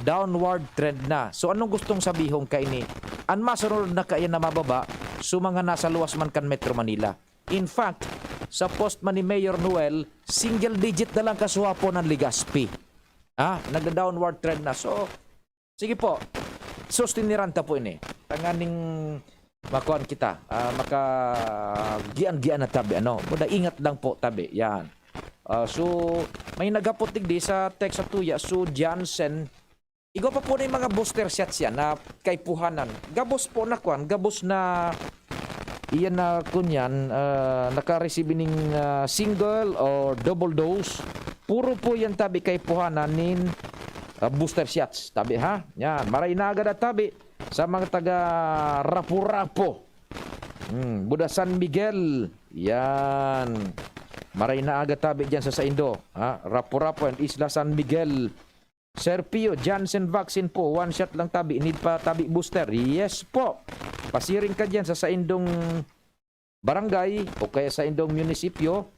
downward trend na. So, anong gustong sabihon kaini? An masunod na kaiyan na mababa, so mga nasa luwas man kan Metro Manila. In fact, sa post man ni Mayor Noel, single digit na lang kasuhapon ang Legazpi. Ah, nagda-downward trend na. So, sige po, sustiniran ta po ini. Tanganing makuan kita, ah, makagian-gian na tabi, ano? Muda ingat lang po tabi, yan. Ah, so, may naghapot digdi sa text sa tuya, so Janssen, igwa pa po na yung mga booster shots yan na kaipuhanan. Gabos po na kuan, gabos na iyan na kunyan, ah, naka-receive ning, ah, single or double dose. Puro po yan tabi kaipuhanan nin, ah, booster shots. Tabi ha? Yan, maray na agad at tabi sa mga taga Rapu-Rapu. Hmm, Buda San Miguel. Yan. Maray na aga tabi dyan sa saindo. Ha? Rapu-Rapu and Isla San Miguel. Sir Pio, Janssen vaccine po. One shot lang tabi. Need pa tabi booster. Yes po. Pasiring ka dyan sa saindong barangay o kaya saindong munisipyo.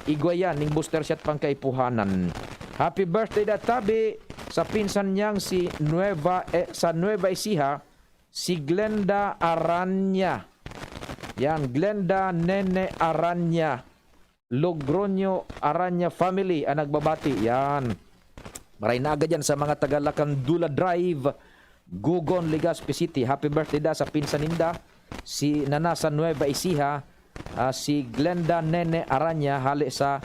Igwa yan ning booster shot pang kaipuhanan. Happy birthday da tabi sa pinsan niyang si Nueva, eh, sa Nueva Ecija, si Glenda Aranya. Yan, Glenda Nene Aranya. Logroño Aranya family ang nagbabati. Yan. Maray na agad yan sa mga taga Lacandula Drive, Gugon, Legazpi City. Happy birthday da sa pinsan ninda, si Nana sa Nueva Ecija, ah, si Glenda Nene Aranya, hali sa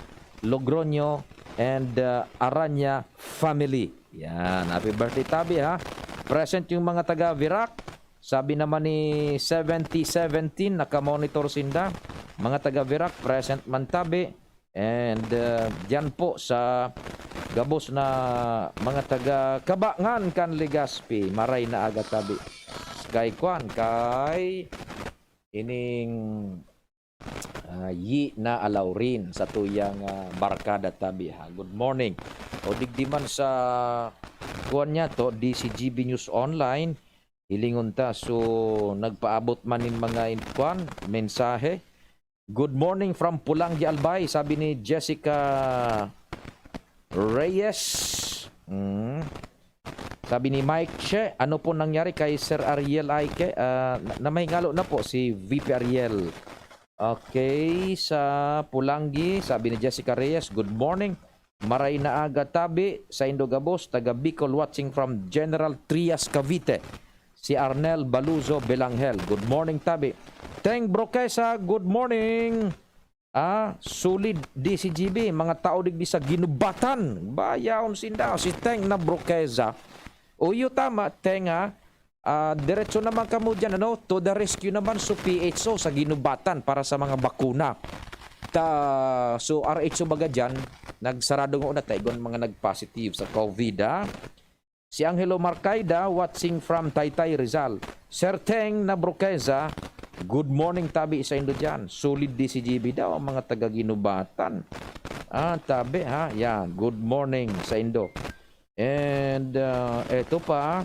Logroño and, ah, Aranya family. Yan. Happy birthday, tabi, ha? Present yung mga taga Virac. Sabi naman ni seventy seventeen, naka-monitor sinda. Mga taga Virac, present man tabi. And, uh, diyan po sa gabos na mga taga Kabangan kan Legazpi, maray na aga tabi. Kay kwan, kay ining, ah, Yi na Alaurin sa tuyang, ah, barkada tabi, ha. Good morning. O digdi man sa kuwan niya to, D C G B News Online, hilingon ta. So, nagpaabot man nin mga in-, kuwan, mensahe. Good morning from Pulanggi, Albay, sabi ni Jessica Reyes. Mm. Sabi ni Mike Che, "Ano po nangyari kay Sir Ariel Aike?" Ah, na, na mahingalo na po si V P Ariel. Okay, sa Pulanggi, sabi ni Jessica Reyes, "Good morning. Maray na aga, tabi, saindo gabos, taga Bicol, watching from General Trias, Cavite. Si Arnel Baluzo Belangel. Good morning, tabi." Teng Broquesa, good morning. Ah, solid D C G B, mga tao digdi sa Ginubatan. Bayaon sinda, si Teng na Broquesa. Uyo, tama, Teng, ha? Ah, diretso naman kamo dyan, ano, to the rescue naman, so P H O sa Ginubatan para sa mga bakuna. Ta, so R H O baga dyan, nagsarado nga una, ta igwa mga nag-positive sa COVID, ha? Si Angelo Marcaida, watching from Taytay, Rizal. Sir Teng na Broqueza, good morning, tabi saindo dyan. Solid D C G B daw ang mga taga Ginubatan. Ah, tabi, ha? Yan, good morning saindo. And, ah, eto pa,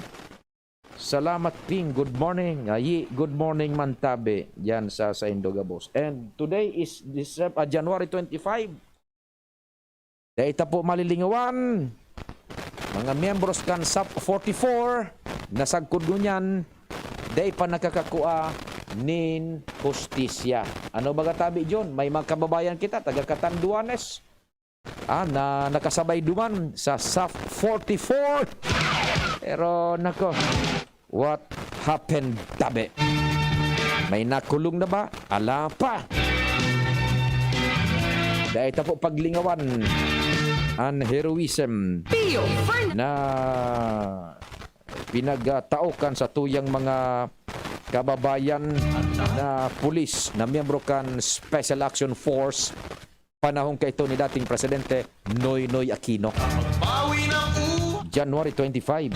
Salamat, Ping. Good morning. Ayi, good morning man, tabi. Yan sa saindo gabos. And today is December, ah, January twenty-five. Dai ta po malilingawan, mga miyembros kan sap forty-four, na sagkod ngunyan, dai pa nakakakua nin hustisya. Ano baga, tabi, John? May mga kababayan kita, taga Catanduanes, ah, na nakasabay duman sa sap forty-four. Pero, nako, what happened, tabi? May nakulong na ba? Ala pa! Dai ta po paglingawan an heroism Pio Fern- na pinagtaokan sa tuyang mga kababayan na pulis na miyembro kan Special Action Force panahon kaito ni dating Presidente Noynoy Aquino. January twenty-five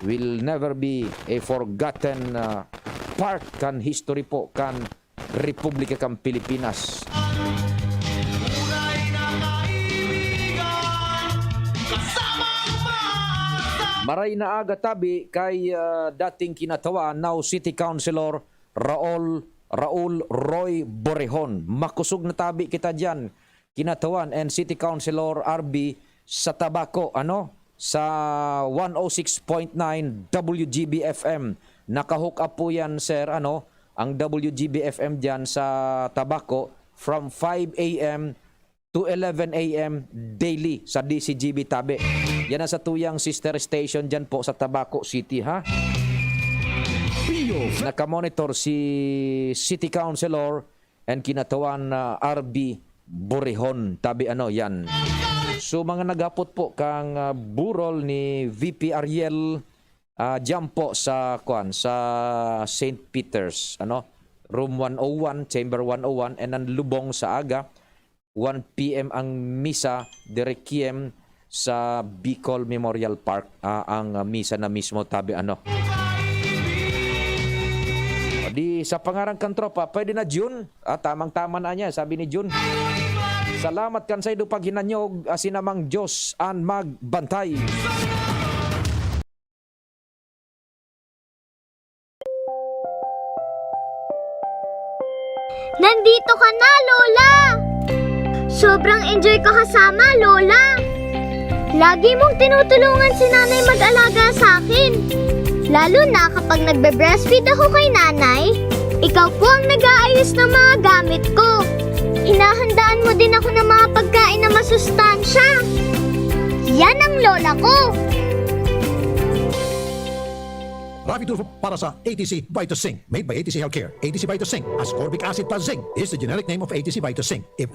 will never be a forgotten, uh, part kan history po kan Republika kan Pilipinas. Maray na aga, tabi, kay, uh, dating kinatawan, now City Councilor Raul, Raul Roy Borrejon. Makosog na tabi kita diyan, kinatawan, and City Councilor R B sa Tabaco, ano, sa one oh six point nine W G B F M. Naka-hook up po yan, sir, ano, ang W G B F M diyan sa Tabaco from five A M to eleven A M daily sa D C G B tabi. Yan ang satuyang sister station dyan po sa Tabaco City, ha? Pio Fre- Nakamonitor si City Councilor and kinatawan na R B Borrejon, tabi, ano, yan. So, mga naghapot po kang, ah, burol ni V P Ariel, ah, dyan po sa, kwan, sa Saint Peter's, ano, room one oh one, chamber one oh one, and ang lubong sa aga, one P M ang misa de requiem sa Bicol Memorial Park, ah, ang, ah, misa na mismo, tabi, ano. O di, sa pangaran kan tropa, pwede na, Jun? Ah, tamang-tama na niya, sabi ni Jun. Salamat kan saindo paghinanyog, asin namang Diyos an magbantay. Nandito ka na, Lola! Sobrang enjoy ko kasama, Lola! Lagi mong tinutulungan si Nanay mag-alaga sa akin. Lalo na kapag nagbe-breastfeed ako kay Nanay, ikaw po ang nag-aayos ng mga gamit ko. Hinahandaan mo din ako ng mga pagkain na masustansya. Yan ang lola ko! Rafi Tulfo para sa A T C Vita Zinc. Made by A T C Healthcare. A T C Vita Zinc, ascorbic acid plus zinc, is the generic name of A T C Vita Zinc. If